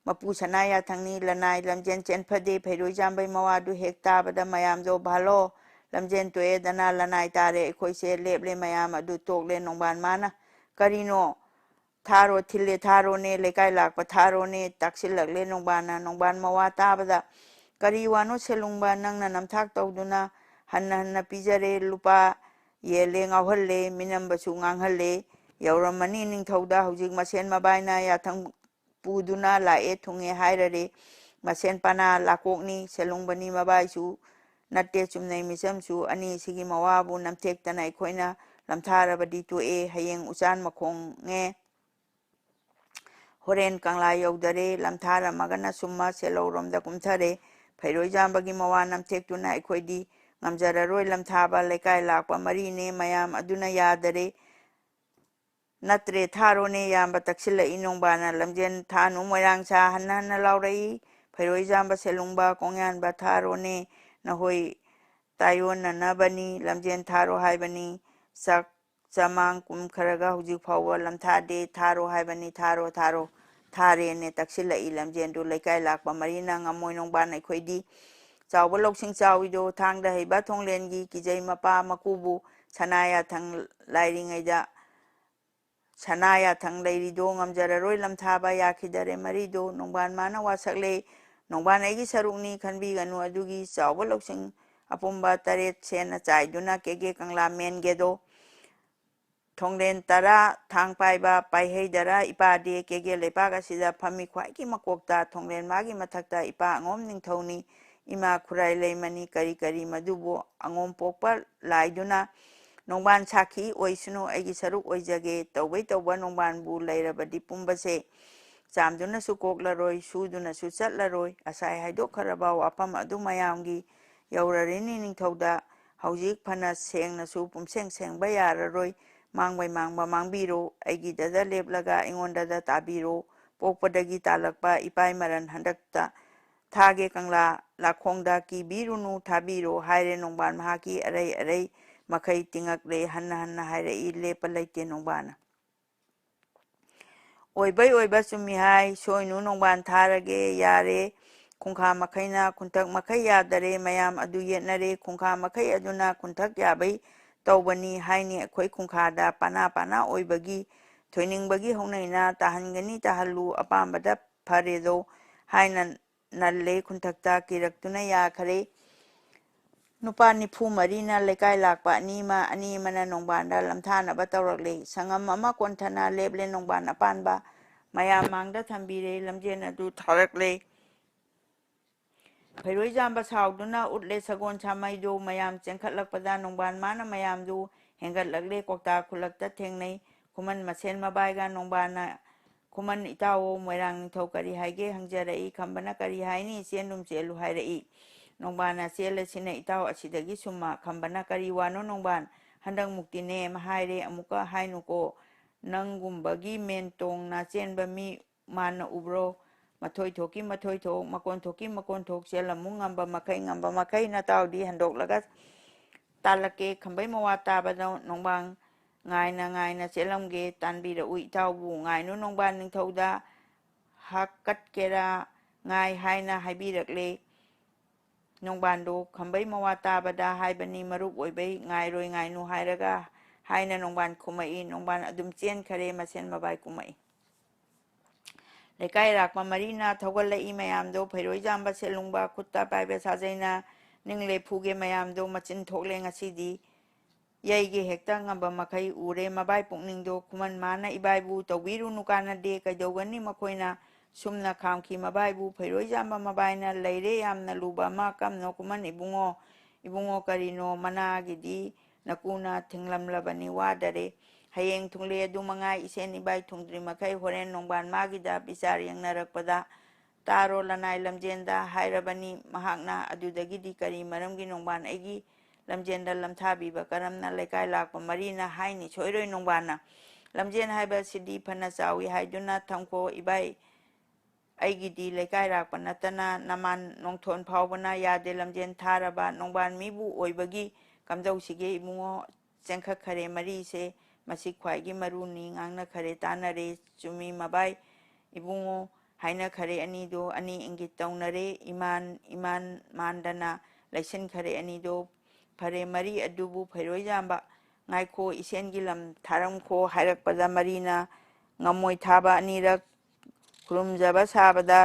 ꯃꯄꯨ ꯁꯅꯥ ꯌꯥꯊꯪꯅꯤ ꯂꯅꯥꯏ ꯂꯝꯖꯦꯟ ꯆꯦꯟꯐꯗꯦ꯫ ꯐꯩꯔꯣꯏꯖꯥꯝꯕꯩ ꯃꯋꯥꯗꯨ ꯍꯦꯛ ꯇꯥꯕꯗ ꯃꯌꯥꯝꯗꯣ ꯚꯥꯂꯣ! ꯂꯝꯖꯦꯟ ꯇꯣꯛꯑꯦꯗꯅ ꯂꯅꯥꯏ ꯇꯥꯔꯦ꯫ ꯑꯩꯈꯣꯏꯁꯦ ꯂꯦꯞꯂꯦ ꯃꯌꯥꯝ ꯑꯗꯨ ꯇꯣꯛꯂꯦ ꯅꯣꯡꯕꯥꯟ ꯃꯥꯅ꯫ "ꯀꯔꯤꯅꯣ? ꯊꯥꯔꯣ ꯊꯤꯜꯂꯦ ꯊꯥꯔꯣꯅꯦ, ꯂꯩꯀꯥꯏ ꯂꯥꯛꯄ ꯊꯥꯔꯣꯅꯦ" ꯇꯥꯛꯁꯤꯜꯂꯛꯂꯦ ꯅꯣꯡꯕꯥꯟꯅ꯫ ꯅꯣꯡꯕꯥꯟ ꯃꯋꯥ ꯇꯥꯕꯗ, "ꯀꯔꯤ ꯋꯥꯅꯣ ꯁꯦꯂꯨꯡꯕ, ꯅꯪꯅ ꯅꯝꯊꯥꯛ ꯇꯧꯗꯨꯅ ꯍꯟꯅ ꯍꯟꯅ ꯄꯤꯖꯔꯦ, ꯂꯨꯄꯥ ꯌꯦꯜꯂꯦ, ꯉꯥꯎꯍꯜꯂꯦ, ꯃꯤꯅꯝꯕꯁꯨ ꯉꯥꯡꯍꯜꯂꯦ, ꯌꯧꯔꯝꯃꯅꯤ ꯅꯤꯡꯊꯧꯗ, ꯍꯧꯖꯤꯛ ꯃꯁꯦꯟ ꯃꯕꯥꯏꯅ ꯌꯥꯊꯪ ꯄꯨꯗꯨꯅ ꯂꯥꯛꯑꯦ ꯊꯨꯡꯉꯦ ꯍꯥꯏꯔꯔꯦ꯫ ꯃꯁꯦꯟ ꯄꯅꯥ ꯂꯥꯀꯣꯛꯅꯤ, ꯁꯦꯂꯨꯡꯕꯅꯤ ꯃꯕꯥꯏꯁꯨ ꯅꯠꯇꯦ, ꯆꯨꯝꯅꯩ ꯃꯤꯆꯝꯁꯨ ꯑꯅꯤꯁꯤꯒꯤ ꯃꯋꯥꯕꯨ ꯅꯝꯊꯦꯛꯇꯅ ꯑꯩꯈꯣꯏꯅ ꯂꯝꯊꯥꯔꯕꯗꯤ ꯇꯣꯛꯑꯦ, ꯍꯌꯦꯡ ꯎꯆꯥꯟ ꯃꯈꯣꯡꯉꯦ, ꯍꯣꯔꯦꯟ ꯀꯪꯂꯥ ꯌꯧꯗꯔꯦ, ꯂꯝꯊꯥꯔꯝꯃꯒꯅ ꯁꯨꯝꯃ ꯁꯦꯂꯧꯔꯣꯝꯗ ꯀꯨꯝꯊꯔꯦ꯫ ꯐꯩꯔꯣꯏꯖꯥꯝꯕꯒꯤ ꯃꯋꯥ ꯅꯝꯊꯦꯛꯇꯨꯅ ꯑꯩꯈꯣꯏꯗꯤ ꯉꯝꯖꯔꯔꯣꯏ, ꯂꯝꯊꯥꯕ ꯂꯩꯀꯥꯏ ꯂꯥꯛꯄ ꯃꯔꯤꯅꯦ, ꯃꯌꯥꯝ ꯑꯗꯨꯅ ꯌꯥꯗꯔꯦ꯫ "ꯅꯠꯇ꯭ꯔꯦ ꯊꯥꯔꯣꯅꯦ ꯌꯥꯝꯕ" ꯇꯛꯁꯤꯜꯂꯛꯏ ꯅꯣꯡꯕꯥꯅ꯫ "ꯂꯝꯖꯦꯟ ꯊꯥꯅꯨ ꯃꯣꯏꯔꯥꯡꯁꯥ" ꯍꯟꯅ ꯍꯟꯅ ꯂꯥꯎꯔꯛꯏ꯫ "ꯐꯩꯔꯣꯏꯖꯥꯝꯕ ꯁꯦꯂꯨꯡꯕ ꯀꯣꯡꯌꯥꯟꯕ ꯊꯥꯔꯣꯅꯦ, ꯅꯈꯣꯏ ꯇꯥꯏꯌꯣꯟꯅꯅꯕꯅꯤ, ꯂꯝꯖꯦꯟ ꯊꯥꯔꯣ ꯍꯥꯏꯕꯅꯤ꯫ ꯆꯥꯛ ꯆꯃꯥꯡ ꯀꯨꯝꯈ꯭ꯔꯒ ꯍꯧꯖꯤꯛ ꯐꯥꯎꯕ ꯂꯝꯊꯥꯗꯦ, ꯊꯥꯔꯣ ꯍꯥꯏꯕꯅꯤ, ꯊꯥꯔꯣ ꯊꯥꯔꯣ"꯫ ꯊꯥꯔꯦꯅꯦ ꯇꯛꯁꯤꯜꯂꯛꯏ ꯂꯝꯖꯦꯟꯗꯨ꯫ ꯂꯩꯀꯥꯏ ꯂꯥꯛꯄ ꯃꯔꯤꯅ ꯉꯝꯃꯣꯏ ꯅꯣꯡꯕꯥꯟ ꯑꯩꯈꯣꯏꯗꯤ꯫ ꯆꯥꯎꯕ ꯂꯧꯁꯤꯡ ꯆꯥꯎꯏꯗꯣ ꯊꯥꯡꯗ ꯍꯩꯕ ꯊꯣꯡꯂꯦꯟꯒꯤ ꯀꯤꯖꯩ ꯃꯄꯥ ꯃꯀꯨꯕꯨ ꯁꯅꯥ ꯌꯥꯊꯪ ꯂꯥꯏꯔꯤꯉꯩꯗ ꯁꯅꯥ ꯌꯥꯊꯪ ꯂꯩꯔꯤꯗꯣ ꯉꯝꯖꯔꯔꯣꯏ ꯂꯝꯊꯥꯕ ꯌꯥꯈꯤꯗꯔꯦ ꯃꯔꯤꯗꯣ꯫ ꯅꯣꯡꯕꯥꯟ ꯃꯥꯅ ꯋꯥꯁꯛꯂꯦ꯫ "ꯅꯣꯡꯕꯥꯟ ꯑꯩꯒꯤ ꯁꯔꯨꯛꯅꯤ ꯈꯟꯕꯤꯒꯅꯨ ꯑꯗꯨꯒꯤ ꯆꯥꯎꯕ ꯂꯧꯁꯤꯡ ꯑꯄꯨꯝꯕ ꯇꯔꯦꯠ ꯁꯦꯟꯅ ꯆꯥꯏꯗꯨꯅ ꯀꯦꯒꯦ ꯀꯪꯂꯥ ꯃꯦꯟꯒꯦꯗꯣ꯫ ꯊꯣꯡꯂꯦꯟ ꯇꯔꯥ ꯊꯥꯡ ꯄꯥꯏꯕ ꯄꯥꯏꯍꯩꯗꯔ ꯏꯄꯥꯗꯤ ꯀꯦꯒꯦ ꯂꯩꯄꯥꯛ ꯑꯁꯤꯗ ꯐꯝꯃꯤ ꯈ꯭ꯋꯥꯏꯒꯤ ꯃꯀꯣꯛꯇ꯫ ꯊꯣꯡꯂꯦꯟ ꯃꯥꯒꯤ ꯃꯊꯛꯇ ꯏꯄꯥ ꯑꯉꯣꯝ ꯅꯤꯡꯊꯧꯅꯤ꯫ ꯏꯃꯥ ꯈꯨꯔꯥꯏ ꯂꯩꯃꯅꯤ ꯀꯔꯤ ꯀꯔꯤ ꯃꯗꯨꯕꯨ ꯑꯉꯣꯝ ꯄꯣꯛꯄ ꯂꯥꯏꯗꯨꯅ ꯅꯣꯡꯕꯥꯟ ꯁꯥꯈꯤ ꯑꯣꯏꯁꯅꯨ ꯑꯩꯒꯤ ꯁꯔꯨꯛ ꯑꯣꯏꯖꯒꯦ꯫ ꯇꯧꯕꯩ ꯇꯧꯕ ꯅꯣꯡꯕꯥꯟꯕꯨ ꯂꯩꯔꯕꯗꯤ ꯄꯨꯝꯕꯁꯦ ꯆꯥꯝꯗꯨꯅꯁꯨ ꯀꯣꯛꯂꯔꯣꯏ, ꯁꯨꯗꯨꯅꯁꯨ ꯆꯠꯂꯔꯣꯏ꯫ ꯉꯁꯥꯏ ꯍꯥꯏꯗꯣꯛꯈ꯭ꯔꯕ ꯋꯥꯐꯝ ꯑꯗꯨ ꯃꯌꯥꯝꯒꯤ ꯌꯧꯔꯔꯤꯅꯤ ꯅꯤꯡꯊꯧꯗ꯫ ꯍꯧꯖꯤꯛ ꯐꯅ ꯁꯦꯡꯅꯁꯨ ꯄꯨꯝꯁꯦꯡ ꯁꯦꯡꯕ ꯌꯥꯔꯔꯣꯏ꯫ ꯃꯥꯡꯕꯩ ꯃꯥꯡꯕ ꯃꯥꯡꯕꯤꯔꯣ, ꯑꯩꯒꯤꯗꯗ ꯂꯦꯞꯂꯒ ꯑꯩꯉꯣꯟꯗꯗ ꯇꯥꯕꯤꯔꯣ꯫ ꯄꯣꯛꯄꯗꯒꯤ ꯇꯥꯜꯂꯛꯄ ꯏꯄꯥꯏ ꯃꯔꯟ ꯍꯟꯗꯛꯇ ꯊꯥꯒꯦ ꯀꯪꯂꯥ ꯂꯥꯈꯣꯡꯗ ꯀꯤꯕꯤꯔꯨꯅꯨ ꯊꯥꯕꯤꯔꯣ" ꯍꯥꯏꯔꯦ ꯅꯣꯡꯕꯥꯟ꯫ ꯃꯍꯥꯛꯀꯤ ꯑꯔꯩ ꯑꯔꯩ ꯃꯈꯩ ꯇꯤꯡꯉꯛꯂꯦ꯫ ꯍꯟꯅ ꯍꯟꯅ ꯍꯥꯏꯔꯛꯏ ꯂꯦꯞꯄ ꯂꯩꯇꯦ ꯅꯣꯡꯕꯥꯟꯅ꯫ "ꯑꯣꯏꯕꯩ ꯑꯣꯏꯕ ꯆꯨꯝꯃꯤ ꯍꯥꯏ, ꯁꯣꯏꯅꯨ ꯅꯣꯡꯕꯥꯟ ꯊꯥꯔꯒꯦ ꯌꯥꯔꯦ꯫ ꯈꯣꯡꯈꯥ ꯃꯈꯩꯅ ꯈꯨꯟꯊꯛ ꯃꯈꯩ ꯌꯥꯗꯔꯦ, ꯃꯌꯥꯝ ꯑꯗꯨ ꯌꯦꯠꯅꯔꯦ꯫ ꯈꯣꯡꯈꯥ ꯃꯈꯩ ꯑꯗꯨꯅ ꯈꯨꯟꯊꯛ ꯌꯥꯕꯩ ꯇꯧꯕꯅꯤ ꯍꯥꯏꯅꯤ꯫ ꯑꯩꯈꯣꯏ ꯈꯨꯡꯈꯥꯗ ꯄꯥꯅꯥ ꯄꯥꯅꯥ ꯑꯣꯏꯕꯒꯤ ꯊꯣꯏꯅꯤꯡꯕꯒꯤ ꯍꯧꯅꯩꯅ "ꯇꯥꯍꯟꯒꯅꯤ ꯇꯥꯍꯜꯂꯨ, ꯑꯄꯥꯝꯕꯗ ꯐꯔꯦꯗꯣ" ꯍꯥꯏꯅ ꯅꯜꯂꯦ ꯈꯨꯟꯊꯛꯇ ꯀꯤꯔꯛꯇꯨꯅ ꯌꯥꯈꯔꯦ꯫ ꯅꯨꯄꯥ ꯅꯤꯐꯨ ꯃꯔꯤꯅ ꯂꯩꯀꯥꯏ ꯂꯥꯛꯄ ꯑꯅꯤ ꯑꯃ, ꯑꯅꯤ ꯑꯃꯅ ꯅꯣꯡꯕꯥꯟꯗ ꯂꯝꯊꯥꯅꯕ ꯇꯧꯔꯛꯂꯦ꯫ ꯁꯪꯉꯝ ꯑꯃ ꯀꯣꯟꯊꯅ ꯂꯦꯞꯂꯦ ꯅꯣꯡꯕꯥꯟ ꯑꯄꯥꯟꯕ꯫ ꯃꯌꯥꯝ ꯃꯥꯡꯗ ꯊꯝꯕꯤꯔꯦ꯫ ꯂꯝꯖꯦꯟ ꯑꯗꯨ ꯊꯥꯔꯛꯂꯦ꯫ ꯐꯩꯔꯣꯏꯖꯥꯝꯕ ꯁꯥꯎꯗꯨꯅ ꯎꯠꯂꯦ ꯁꯒꯣꯜ ꯁꯥꯃꯩꯗꯨ꯫ ꯃꯌꯥꯝ ꯆꯦꯟꯈꯠꯂꯛꯄꯗ ꯅꯣꯡꯕꯥꯟ ꯃꯥꯅ ꯃꯌꯥꯝꯗꯨ ꯍꯦꯟꯒꯠꯂꯛꯂꯦ꯫ ꯀ꯭ꯋꯥꯛꯇꯥ ꯈꯨꯜꯂꯛꯇ ꯊꯦꯡꯅꯩ꯫ ꯈꯨꯃꯟ ꯃꯁꯦꯟ ꯃꯕꯥꯏꯒ ꯅꯣꯡꯕꯥꯟꯅ "ꯈꯨꯃꯟ ꯏꯇꯥꯎꯑꯣ, ꯃꯣꯏꯔꯥꯡ ꯅꯤꯡꯊꯧ ꯀꯔꯤ ꯍꯥꯏꯒꯦ?" ꯍꯪꯖꯔꯛꯏ꯫ ꯈꯝꯕꯅ "ꯀꯔꯤ ꯍꯥꯏꯅꯤ? ꯆꯦꯟꯗꯨꯝ ꯆꯦꯜꯂꯨ" ꯍꯥꯏꯔꯛꯏ꯫ ꯅꯣꯡꯕꯥꯟꯅ "ꯆꯦꯜꯂꯁꯤꯅ ꯏꯇꯥꯎ, ꯑꯁꯤꯗꯒꯤ ꯁꯨꯝꯃ"꯫ ꯈꯝꯕꯅ "ꯀꯔꯤ ꯋꯥꯅꯣ ꯅꯣꯡꯕꯥꯟ? ꯍꯟꯗꯛꯃꯨꯛꯇꯤꯅꯦ" ꯍꯥꯏꯔꯦ꯫ "ꯑꯃꯨꯛꯀ ꯍꯥꯏꯅꯨꯀꯣ꯫ ꯅꯪꯒꯨꯝꯕꯒꯤ ꯃꯦꯟ ꯇꯣꯡꯅ ꯆꯦꯟꯕ ꯃꯤ ꯃꯥꯟꯅ ꯎꯕ꯭ꯔꯣ? ꯃꯊꯣꯏ ꯊꯣꯛꯀꯤ ꯃꯊꯣꯏ ꯊꯣꯛ, ꯃꯀꯣꯟ ꯊꯣꯛꯀꯤ ꯃꯀꯣꯟ ꯊꯣꯛ ꯆꯦꯜꯂꯝꯃꯨ, ꯉꯝꯕ ꯃꯈꯩ, ꯉꯝꯕ ꯃꯈꯩ ꯅꯇꯥꯎꯗꯤ ꯍꯟꯗꯣꯛꯂꯒ ꯇꯥꯜꯂꯛꯀꯦ꯫ ꯈꯝꯕꯩ ꯃꯋꯥ ꯇꯥꯕꯗ ꯅꯣꯡꯕꯥꯟ ꯉꯥꯏꯅ ꯉꯥꯏꯅ ꯆꯦꯜꯂꯝꯒꯦ, ꯇꯥꯟꯕꯤꯔꯛꯎ ꯏꯇꯥꯎꯕꯨ꯫ ꯉꯥꯏꯅꯨ ꯅꯣꯡꯕꯥꯟ ꯅꯤꯡꯊꯧꯗ ꯍꯥꯀꯠꯀꯦꯔꯥ ꯉꯥꯏ" ꯍꯥꯏꯅ ꯍꯥꯏꯕꯤꯔꯛꯂꯦ꯫ ꯅꯣꯡꯕꯥꯟꯗꯣ ꯈꯝꯕꯩ ꯃꯋꯥ ꯇꯥꯕꯗ ꯍꯥꯏꯕꯅꯤ, ꯃꯔꯨꯞ ꯑꯣꯏꯕꯩ ꯉꯥꯏꯔꯣꯏ ꯉꯥꯏꯅꯨ ꯍꯥꯏꯔꯒ ꯍꯥꯏꯅ ꯅꯣꯡꯕꯥꯟ ꯈꯨꯝꯃꯛꯏ꯫ ꯅꯣꯡꯕꯥꯟ ꯑꯗꯨꯝ ꯆꯦꯟꯈꯔꯦ, ꯃꯁꯦꯟ ꯃꯕꯥꯏ ꯀꯨꯝꯃꯛꯏ꯫ ꯂꯩꯀꯥꯏ ꯂꯥꯛꯄ ꯃꯔꯤꯅ ꯊꯧꯒꯠꯂꯛꯏ ꯃꯌꯥꯝꯗꯣ꯫ ꯐꯩꯔꯣꯏꯖꯥꯝꯕ ꯁꯦꯠꯂꯨꯡꯕ ꯈꯨꯠꯇ ꯄꯥꯏꯕ ꯁꯥꯖꯩꯅ ꯅꯤꯡꯂꯦ ꯐꯨꯒꯦ ꯃꯌꯥꯝꯗꯣ꯫ ꯃꯆꯤꯟ ꯊꯣꯛꯂꯦ ꯉꯁꯤꯗꯤ꯫ ꯌꯩꯒꯦ ꯍꯦꯛꯇ ꯉꯝꯕ ꯃꯈꯩ ꯎꯔꯦ꯫ ꯃꯕꯥꯏ ꯄꯨꯛꯅꯤꯡꯗꯣ ꯈꯨꯃꯟ ꯃꯥꯅ ꯏꯕꯥꯏꯕꯨ ꯇꯧꯕꯤꯔꯨꯅꯨ ꯀꯥꯟꯅꯗꯦ꯫ ꯀꯩꯗꯧꯒꯅꯤ ꯃꯈꯣꯏꯅ ꯁꯨꯝꯅ ꯈꯥꯝꯈꯤ ꯃꯕꯥꯏꯕꯨ꯫ ꯐꯩꯔꯣꯏꯖꯥꯝꯕ ꯃꯕꯥꯏꯅ ꯂꯩꯔꯦ ꯌꯥꯝꯅ ꯂꯨꯕ ꯑꯃ꯫ "ꯀꯝꯅꯣ ꯈꯨꯃꯟ ꯏꯕꯨꯡꯉꯣ, ꯏꯕꯨꯡꯉꯣ ꯀꯔꯤꯅꯣ? ꯃꯅꯥꯒꯤꯗꯤ ꯅꯀꯨꯅ ꯊꯤꯡꯂꯝꯂꯕꯅꯤ ꯋꯥꯗꯔꯦ꯫ ꯍꯌꯦꯡ ꯊꯨꯡꯂꯦ ꯑꯗꯨ ꯃꯉꯥꯏ, ꯏꯁꯦꯟ ꯏꯕꯥꯏ ꯊꯨꯡꯗ꯭ꯔꯤ ꯃꯈꯩ ꯍꯣꯔꯦꯟ ꯅꯣꯡꯕꯥꯟ ꯃꯥꯒꯤꯗ ꯕꯤꯆꯥꯔ ꯌꯦꯡꯅꯔꯛꯄꯗ ꯇꯥꯔꯣ ꯂꯅꯥꯏ ꯂꯝꯖꯦꯟꯗ" ꯍꯥꯏꯔꯕꯅꯤ ꯃꯍꯥꯛꯅ꯫ "ꯑꯗꯨꯗꯒꯤꯗꯤ ꯀꯔꯤ ꯃꯔꯝꯒꯤ ꯅꯣꯡꯕꯥꯟ ꯑꯩꯒꯤ ꯂꯝꯖꯦꯟꯗ ꯂꯝꯊꯥꯕꯤꯕ ꯀꯔꯝꯅ ꯂꯩꯀꯥꯏ ꯂꯥꯛꯄ ꯃꯔꯤꯅ ꯍꯥꯏꯅꯤ? ꯁꯣꯏꯔꯣꯏ ꯅꯣꯡꯕꯥꯟꯅ꯫ ꯂꯝꯖꯦꯟ ꯍꯥꯏꯕ ꯑꯁꯤꯗꯤ ꯐꯅ ꯆꯥꯎꯏ ꯍꯥꯏꯗꯨꯅ ꯊꯝꯈꯣ ꯏꯕꯥꯏ꯫ ꯑꯩꯒꯤꯗꯤ ꯂꯩꯀꯥꯏ ꯂꯥꯛꯄ ꯅꯠꯇꯅ ꯅꯃꯥꯟ ꯅꯣꯡꯊꯣꯟ ꯐꯥꯎꯕꯅ ꯌꯥꯗꯦ ꯂꯝꯖꯦꯟ ꯊꯥꯔꯕ꯫ ꯅꯣꯡꯕꯥꯟ ꯃꯤꯕꯨ ꯑꯣꯏꯕꯒꯤ ꯀꯝꯗꯧꯁꯤꯒꯦ ꯏꯕꯨꯡꯉꯣ?" ꯆꯦꯟꯈꯠꯈꯔꯦ ꯃꯔꯤꯁꯦ꯫ ꯃꯁꯤ ꯈ꯭ꯋꯥꯏꯒꯤ ꯃꯔꯨꯅꯤ꯫ ꯉꯥꯡꯅꯈꯔꯦ, ꯇꯥꯟꯅꯔꯦ꯫ "ꯆꯨꯝꯃꯤ ꯃꯕꯥꯏ ꯏꯕꯨꯡꯉꯣ" ꯍꯥꯏꯅꯈꯔꯦ ꯑꯅꯤꯗꯣ꯫ ꯑꯅꯤ ꯏꯪꯒꯤꯠ ꯇꯧꯅꯔꯦ꯫ ꯏꯃꯥꯟ, ꯏꯃꯥꯟ ꯃꯥꯟꯗꯅ ꯂꯩꯁꯤꯟꯈꯔꯦ ꯑꯅꯤꯗꯣ꯫ ꯐꯔꯦ ꯃꯔꯤ ꯑꯗꯨꯕꯨ ꯐꯩꯔꯣꯏꯖꯥꯝꯕ ꯉꯥꯏꯈꯣ, ꯏꯁꯦꯟꯒꯤ ꯂꯝ ꯊꯥꯔꯝꯈꯣ ꯍꯥꯏꯔꯛꯄꯗ ꯃꯔꯤꯅ ꯉꯝꯃꯣꯏ ꯊꯥꯕ ꯑꯅꯤꯔꯛ ꯈꯨꯔꯨꯝꯖꯕ ꯁꯥꯕꯗ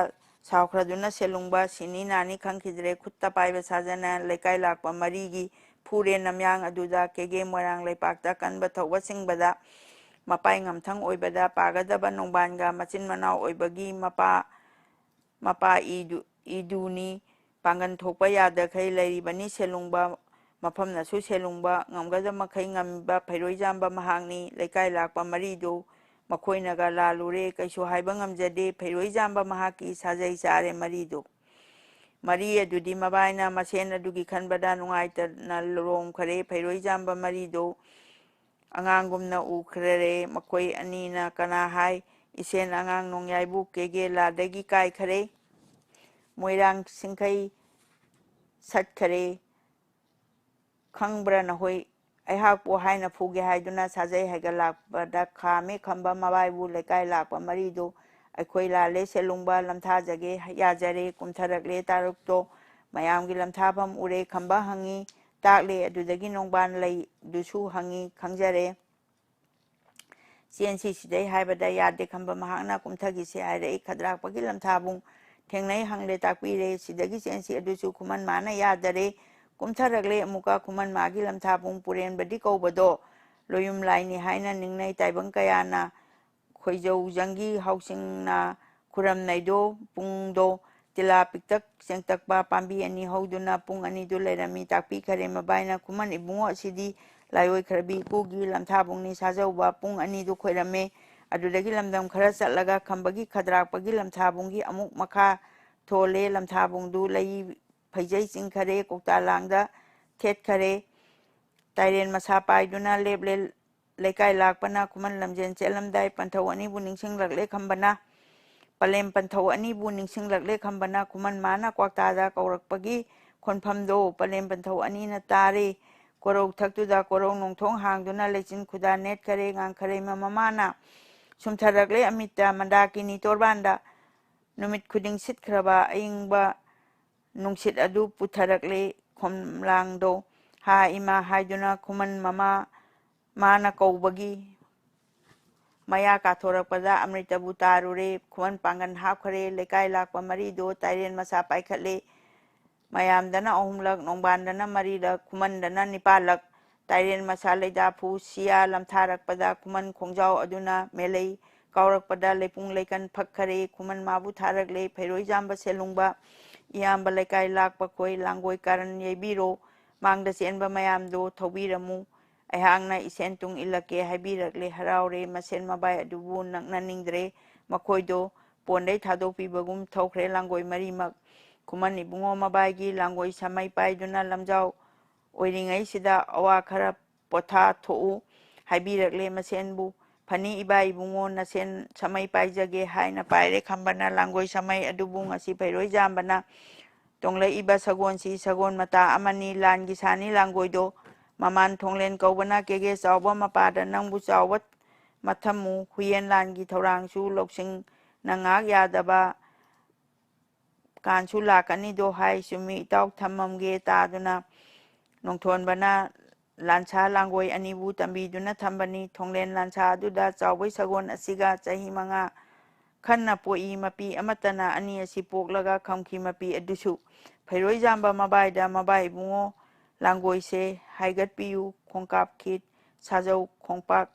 ꯁꯥꯎꯈ꯭ꯔꯗꯨꯅ ꯁꯦꯂꯨꯡꯕ ꯁꯤꯅꯤ ꯅꯥꯅꯤ ꯈꯪꯈꯤꯗ꯭ꯔꯦ꯫ ꯈꯨꯠꯇ ꯄꯥꯏꯕ ꯁꯥꯖꯅ ꯂꯩꯀꯥꯏ ꯂꯥꯛꯄ ꯃꯔꯤꯒꯤ ꯐꯨꯔꯦ ꯅꯝꯌꯥꯡ ꯑꯗꯨꯗ ꯀꯦꯒꯦ ꯃꯣꯏꯔꯥꯡ ꯂꯩꯄꯥꯛꯇ ꯀꯟꯕ ꯊꯧꯕ ꯁꯤꯡꯕꯗ ꯃꯄꯥꯏ ꯉꯝꯊꯪ ꯑꯣꯏꯕꯗ ꯄꯥꯒꯗꯕ ꯅꯣꯡꯕꯥꯟꯒ ꯃꯆꯤꯟ ꯃꯅꯥꯎ ꯑꯣꯏꯕꯒꯤ ꯃꯄꯥ ꯃꯄꯥ ꯏꯗꯨ-, ꯏꯗꯨꯅꯤ꯫ ꯄꯥꯡꯒꯟ ꯊꯣꯛꯄ ꯌꯥꯗꯈꯩ ꯂꯩꯔꯤꯕꯅꯤ ꯁꯦꯂꯨꯡꯕ꯫ ꯃꯐꯝꯅꯁꯨ ꯁꯦꯂꯨꯡꯕ ꯉꯝꯒꯗꯕ ꯃꯈꯩ ꯉꯝꯕ ꯐꯩꯔꯣꯏꯖꯥꯝꯕ ꯃꯍꯥꯛꯅꯤ꯫ ꯂꯩꯀꯥꯏ ꯂꯥꯛꯄ ꯃꯔꯤꯗꯨ ꯃꯈꯣꯏꯅꯒ ꯂꯥꯜꯂꯨꯔꯦ꯫ ꯀꯩꯁꯨ ꯍꯥꯏꯕ ꯉꯝꯖꯗꯦ꯫ ꯐꯩꯔꯣꯏꯖꯥꯝꯕ ꯃꯍꯥꯛꯀꯤ ꯁꯥꯖꯩ ꯆꯥꯔꯦ ꯃꯔꯤꯗꯨ꯫ ꯃꯔꯤ ꯑꯗꯨꯗꯤ ꯃꯕꯥꯏꯅ ꯃꯁꯦꯟ ꯑꯗꯨꯒꯤ ꯈꯟꯕꯗ ꯅꯨꯡꯉꯥꯏꯇꯅ ꯂꯣꯝꯈꯔꯦ꯫ ꯐꯩꯔꯣꯏꯖꯥꯝꯕ ꯃꯔꯤꯗꯨ ꯑꯉꯥꯡꯒꯨꯝꯅ ꯎꯈ꯭ꯔꯔꯦ꯫ ꯃꯈꯣꯏ ꯑꯅꯤꯅ ꯀꯅꯥ ꯍꯥꯏ ꯏꯁꯦꯟ ꯑꯉꯥꯡ ꯅꯣꯡꯌꯥꯏꯕꯨ ꯀꯦꯒꯦ ꯂꯥꯗꯒꯤ ꯀꯥꯏꯈꯔꯦ꯫ ꯃꯣꯏꯔꯥꯡ ꯁꯤꯡꯈꯩ ꯁꯠꯈꯔꯦ꯫ ꯈꯪꯕ꯭ꯔꯥ ꯅꯈꯣꯏ? ꯑꯩꯍꯥꯛꯄꯨ ꯍꯥꯏꯅ ꯐꯨꯒꯦ ꯍꯥꯏꯗꯨꯅ ꯁꯥꯖꯩ ꯍꯥꯏꯒꯠꯂꯛꯄꯗ ꯈꯥꯝꯃꯦ ꯈꯝꯕ ꯃꯕꯥꯏꯕꯨ ꯂꯩꯀꯥꯏ ꯂꯥꯛꯄ ꯃꯔꯤꯗꯨ꯫ ꯑꯩꯈꯣꯏ ꯂꯥꯜꯂꯦ ꯁꯦꯂꯨꯡꯕ, ꯂꯝꯊꯥꯖꯒꯦ ꯌꯥꯖꯔꯦ꯫ ꯀꯨꯝꯊꯔꯛꯂꯦ ꯇꯥꯔꯨꯛꯇꯣ꯫ ꯃꯌꯥꯝꯒꯤ ꯂꯝꯊꯥꯐꯝ ꯎꯔꯦ꯫ ꯈꯝꯕ ꯍꯪꯉꯤ, ꯇꯥꯛꯂꯦ꯫ ꯑꯗꯨꯗꯒꯤ ꯅꯣꯡꯕꯥꯟ ꯂꯩꯗꯨꯁꯨ ꯍꯪꯉꯤ, ꯈꯪꯖꯔꯦ꯫ ꯆꯦꯟꯁꯤ ꯁꯤꯗꯩ ꯍꯥꯏꯕꯗ ꯌꯥꯗꯦ ꯈꯝꯕ ꯃꯍꯥꯛꯅ ꯀꯨꯝꯊꯈꯤꯁꯤ ꯍꯥꯏꯔꯛꯏ꯫ ꯈꯗ꯭ꯔꯥꯛꯄꯒꯤ ꯂꯝꯊꯥꯕꯨꯡ ꯊꯦꯡꯅꯩ, ꯍꯪꯂꯦ, ꯇꯥꯛꯄꯤꯔꯦ꯫ ꯁꯤꯗꯒꯤ ꯆꯦꯟꯁꯤ ꯑꯗꯨꯁꯨ ꯈꯨꯃꯟ ꯃꯥꯅ ꯌꯥꯗꯔꯦ꯫ ꯀꯨꯝꯊꯔꯛꯂꯦ ꯑꯃꯨꯛꯀ ꯈꯨꯃꯟ ꯃꯥꯒꯤ ꯂꯝꯊꯥꯕꯨꯡ ꯄꯨꯔꯦꯟꯕꯗꯤ ꯀꯧꯕꯗꯣ ꯂꯣꯌꯨꯝ ꯂꯥꯏꯅꯤ ꯍꯥꯏꯅ ꯅꯤꯡꯅꯩ꯫ ꯇꯥꯏꯕꯪ ꯀꯌꯥꯅ ꯈꯣꯏꯖꯧꯖꯪꯒꯤ ꯍꯥꯎꯁꯤꯡꯅ ꯈꯨꯔꯝꯅꯩꯗꯣ ꯄꯨꯡꯗꯣ ꯇꯤꯂꯥ ꯄꯤꯛꯇꯛ ꯆꯦꯡꯇꯛꯄ ꯄꯥꯝꯕꯤ ꯑꯅꯤ ꯍꯧꯗꯨꯅ ꯄꯨꯡ ꯑꯅꯤꯗꯨ ꯂꯩꯔꯝꯃꯤ꯫ ꯇꯥꯛꯄꯤꯈꯔꯦ ꯃꯕꯥꯏꯅ ꯈꯨꯃꯟ ꯏꯕꯨꯡꯉꯣ ꯑꯁꯤꯗꯤ ꯂꯥꯏꯑꯣꯏꯈ꯭ꯔꯕꯤ ꯏꯀꯨꯒꯤ ꯂꯝꯊꯥꯕꯨꯡꯅꯤ ꯁꯥꯖꯧꯕ꯫ ꯄꯨꯡ ꯑꯅꯤꯗꯨ ꯈꯣꯏꯔꯝꯃꯦ꯫ ꯑꯗꯨꯗꯒꯤ ꯂꯝꯗꯝ ꯈꯔ ꯆꯠꯂꯒ ꯈꯝꯕꯒꯤ ꯈꯗ꯭ꯔꯥꯛꯄꯒꯤ ꯂꯝꯊꯥꯕꯨꯡꯒꯤ ꯑꯃꯨꯛ ꯃꯈꯥ ꯊꯣꯜꯂꯦ꯫ ꯂꯝꯊꯥꯕꯨꯡꯗꯨ ꯂꯩ ꯐꯩꯖꯩ ꯆꯤꯡꯈꯔꯦ, ꯀꯧꯇꯥ ꯂꯥꯡꯗ ꯊꯦꯠꯈꯔꯦ꯫ ꯇꯥꯏꯔꯦꯟ ꯃꯁꯥ ꯄꯥꯏꯗꯨꯅ ꯂꯦꯞꯂꯦ꯫ ꯂꯩꯀꯥꯏ ꯂꯥꯛꯄꯅ ꯈꯨꯃꯟ ꯂꯝꯖꯦꯟ ꯆꯦꯜꯂꯝꯗꯥꯏ ꯄꯟꯊꯧ ꯑꯅꯤꯕꯨ ꯅꯤꯡꯁꯤꯡꯂꯛꯂꯦ ꯈꯝꯕꯅ꯫ ꯄꯂꯦꯝ ꯄꯟꯊꯧ ꯑꯅꯤꯕꯨ ꯅꯤꯡꯁꯤꯡꯂꯛꯂꯦ ꯈꯝꯕꯅ꯫ ꯈꯨꯃꯟ ꯃꯥꯅ ꯀ꯭ꯋꯥꯛꯇꯥꯗ ꯀꯧꯔꯛꯄꯒꯤ ꯈꯣꯟꯐꯝꯗꯣ ꯄꯂꯦꯝ ꯄꯟꯊꯧ ꯑꯅꯤꯅ ꯇꯥꯔꯦ꯫ ꯀꯣꯔꯧ ꯊꯛꯇꯨꯗ ꯀꯣꯔꯧ ꯅꯣꯡꯊꯣꯡ ꯍꯥꯡꯗꯨꯅ ꯂꯩꯆꯤꯟ ꯈꯨꯗꯥ ꯅꯦꯠꯈꯔꯦ꯫ ꯉꯥꯡꯈꯔꯩ ꯃꯃꯥꯅ ꯁꯨꯝꯊꯔꯛꯂꯦ ꯑꯃꯤꯠꯇ ꯃꯟꯗꯥꯀꯤꯅꯤ ꯇꯣꯔꯕꯥꯟꯗ꯫ ꯅꯨꯃꯤꯠ ꯈꯨꯗꯤꯡ ꯁꯤꯠꯈ꯭ꯔꯕ ꯑꯏꯪꯕ ꯅꯨꯡꯁꯤꯠ ꯑꯗꯨ ꯄꯨꯊꯔꯛꯂꯦ꯫ ꯈꯣꯝꯂꯥꯡꯗꯣ "ꯍꯥ ꯏꯃꯥ" ꯍꯥꯏꯗꯨꯅ ꯈꯨꯃꯟ ꯃꯃꯥ ꯃꯥꯅ ꯀꯧꯕꯒꯤ ꯃꯌꯥ ꯀꯥꯊꯣꯔꯛꯄꯗ ꯑꯃ꯭ꯔꯤꯇꯕꯨ ꯇꯥꯔꯨꯔꯦ꯫ ꯈꯨꯃꯟ ꯄꯥꯡꯒꯜ ꯍꯥꯞꯈꯔꯦ꯫ ꯂꯩꯀꯥꯏ ꯂꯥꯛꯄ ꯃꯔꯤꯗꯣ ꯇꯥꯏꯔꯦꯟ ꯃꯁꯥ ꯄꯥꯏꯈꯠꯂꯦ꯫ ꯃꯌꯥꯝꯗꯅ ꯑꯍꯨꯝꯂꯛ, ꯅꯣꯡꯕꯥꯟꯗꯅ ꯃꯔꯤꯂꯛ, ꯈꯨꯃꯟꯗꯅ ꯅꯤꯄꯥꯜꯂꯛ꯫ ꯇꯥꯏꯔꯦꯟ ꯃꯁꯥ ꯂꯩꯗꯥꯐꯨ ꯁꯤꯌꯥ ꯂꯝꯊꯥꯔꯛꯄꯗ ꯈꯨꯃꯟ ꯈꯣꯡꯖꯥꯎ ꯑꯗꯨꯅ ꯃꯦꯂꯩ ꯀꯥꯎꯔꯛꯄꯗ ꯂꯩꯄꯨꯡ ꯂꯩꯀꯟ ꯐꯛꯈꯔꯦ꯫ ꯈꯨꯃꯟ ꯃꯥꯕꯨ ꯊꯥꯔꯛꯂꯦ꯫ ꯐꯩꯔꯣꯏꯖꯥꯝꯕ ꯁꯦꯜꯂꯨꯡꯕ, ꯏꯌꯥꯝꯕ ꯂꯩꯀꯥꯏ ꯂꯥꯛꯄ ꯈꯣꯏ ꯂꯥꯡꯒꯣꯏ ꯀꯥꯔꯟ ꯌꯩꯕꯤꯔꯣ꯫ ꯃꯥꯡꯗ ꯆꯦꯟꯕ ꯃꯌꯥꯝꯗꯣ ꯊꯧꯕꯤꯔꯝꯃꯨ꯫ ꯑꯩꯍꯥꯛꯅ ꯏꯁꯦꯟ ꯇꯨꯡ ꯏꯜꯂꯛꯀꯦ ꯍꯥꯏꯕꯤꯔꯛꯂꯦ꯫ ꯍꯔꯥꯎꯔꯦ꯫ ꯃꯁꯦꯟ ꯃꯕꯥꯏ ꯑꯗꯨꯕꯨ ꯅꯛꯅꯅꯤꯡꯗ꯭ꯔꯦ꯫ ꯃꯈꯣꯏꯗꯣ ꯄꯣꯟꯗꯩ ꯊꯥꯗꯣꯛꯄꯤꯕꯒꯨꯝ ꯊꯧꯈ꯭ꯔꯦ ꯂꯥꯡꯒꯣꯏ ꯃꯔꯤꯃꯛ꯫ ꯈꯨꯃꯟ ꯏꯕꯨꯡꯉꯣ ꯃꯕꯥꯏꯒꯤ ꯂꯥꯡꯒꯣꯏ ꯁꯃꯩ ꯄꯥꯏꯗꯨꯅ ꯂꯝꯖꯥꯎ ꯑꯣꯏꯔꯤꯉꯩꯁꯤꯗ ꯑꯋꯥ ꯈꯔ ꯄꯣꯊꯥꯊꯣꯛꯎ ꯍꯥꯏꯕꯤꯔꯛꯂꯦ ꯃꯁꯦꯟꯕꯨ꯫ "ꯐꯅꯤ ꯏꯕꯥ ꯏꯕꯨꯡꯉꯣ, ꯅꯁꯦꯟ ꯁꯃꯩ ꯄꯥꯏꯖꯒꯦ" ꯍꯥꯏꯅ ꯄꯥꯏꯔꯦ ꯈꯝꯕꯅ ꯂꯥꯡꯒꯣꯏ ꯁꯃꯩ ꯑꯗꯨꯕꯨ꯫ ꯉꯁꯤ ꯐꯩꯔꯣꯏꯖꯥꯝꯕꯅ ꯇꯣꯡꯂꯛꯏꯕ ꯁꯒꯣꯜꯁꯤ ꯁꯒꯣꯜ ꯃꯇꯥ ꯑꯃꯅꯤ꯫ ꯂꯥꯟꯒꯤ ꯁꯥꯅꯤ ꯂꯥꯡꯒꯣꯏꯗꯣ꯫ ꯃꯃꯥꯟ ꯊꯣꯡꯂꯦꯟ ꯀꯧꯕꯅ ꯀꯦꯒꯦ ꯆꯥꯎꯕ ꯃꯄꯥꯗ ꯅꯪꯕꯨ ꯆꯥꯎꯕ ꯃꯊꯝꯃꯨ꯫ ꯍꯨꯌꯦꯟ ꯂꯥꯟꯒꯤ ꯊꯧꯔꯥꯡꯁꯨ ꯂꯧꯁꯤꯡꯅ ꯉꯥꯛ ꯌꯥꯗꯕ ꯀꯥꯟꯁꯨ ꯂꯥꯛꯀꯅꯤꯗꯣ ꯍꯥꯏ꯫ ꯆꯨꯝꯃꯤ ꯏꯇꯥꯎ, ꯊꯝꯃꯝꯒꯦ ꯇꯥꯗꯨꯅ ꯅꯣꯡꯊꯣꯟꯕꯅ ꯂꯥꯟꯁꯥ ꯂꯥꯡꯒꯣꯏ ꯑꯅꯤꯕꯨ ꯇꯝꯕꯤꯗꯨꯅ ꯊꯝꯕꯅꯤ꯫ ꯊꯣꯡꯂꯦꯟ ꯂꯥꯟꯁꯥ ꯑꯗꯨꯗ ꯆꯥꯎꯕꯩ ꯁꯒꯣꯜ ꯑꯁꯤꯒ ꯆꯍꯤ ꯃꯉꯥ ꯈꯟꯅ ꯄꯣꯛꯏ꯫ ꯃꯄꯤ ꯑꯃꯠꯇꯅ ꯑꯅꯤ ꯑꯁꯤ ꯄꯣꯛꯂꯒ ꯈꯝꯈꯤ꯫ ꯃꯄꯤ ꯑꯗꯨꯁꯨ ꯐꯩꯔꯣꯏꯖꯥꯝꯕ ꯃꯕꯥꯏꯗ ꯃꯕꯥꯏ ꯏꯕꯨꯡꯉꯣ ꯂꯥꯡꯒꯣꯏꯁꯦ ꯍꯥꯏꯒꯠꯄꯤꯌꯨ꯫ ꯈꯣꯡꯀꯥꯞ ꯈꯤꯠ ꯁꯥꯖꯧ ꯈꯣꯡꯄꯥꯛ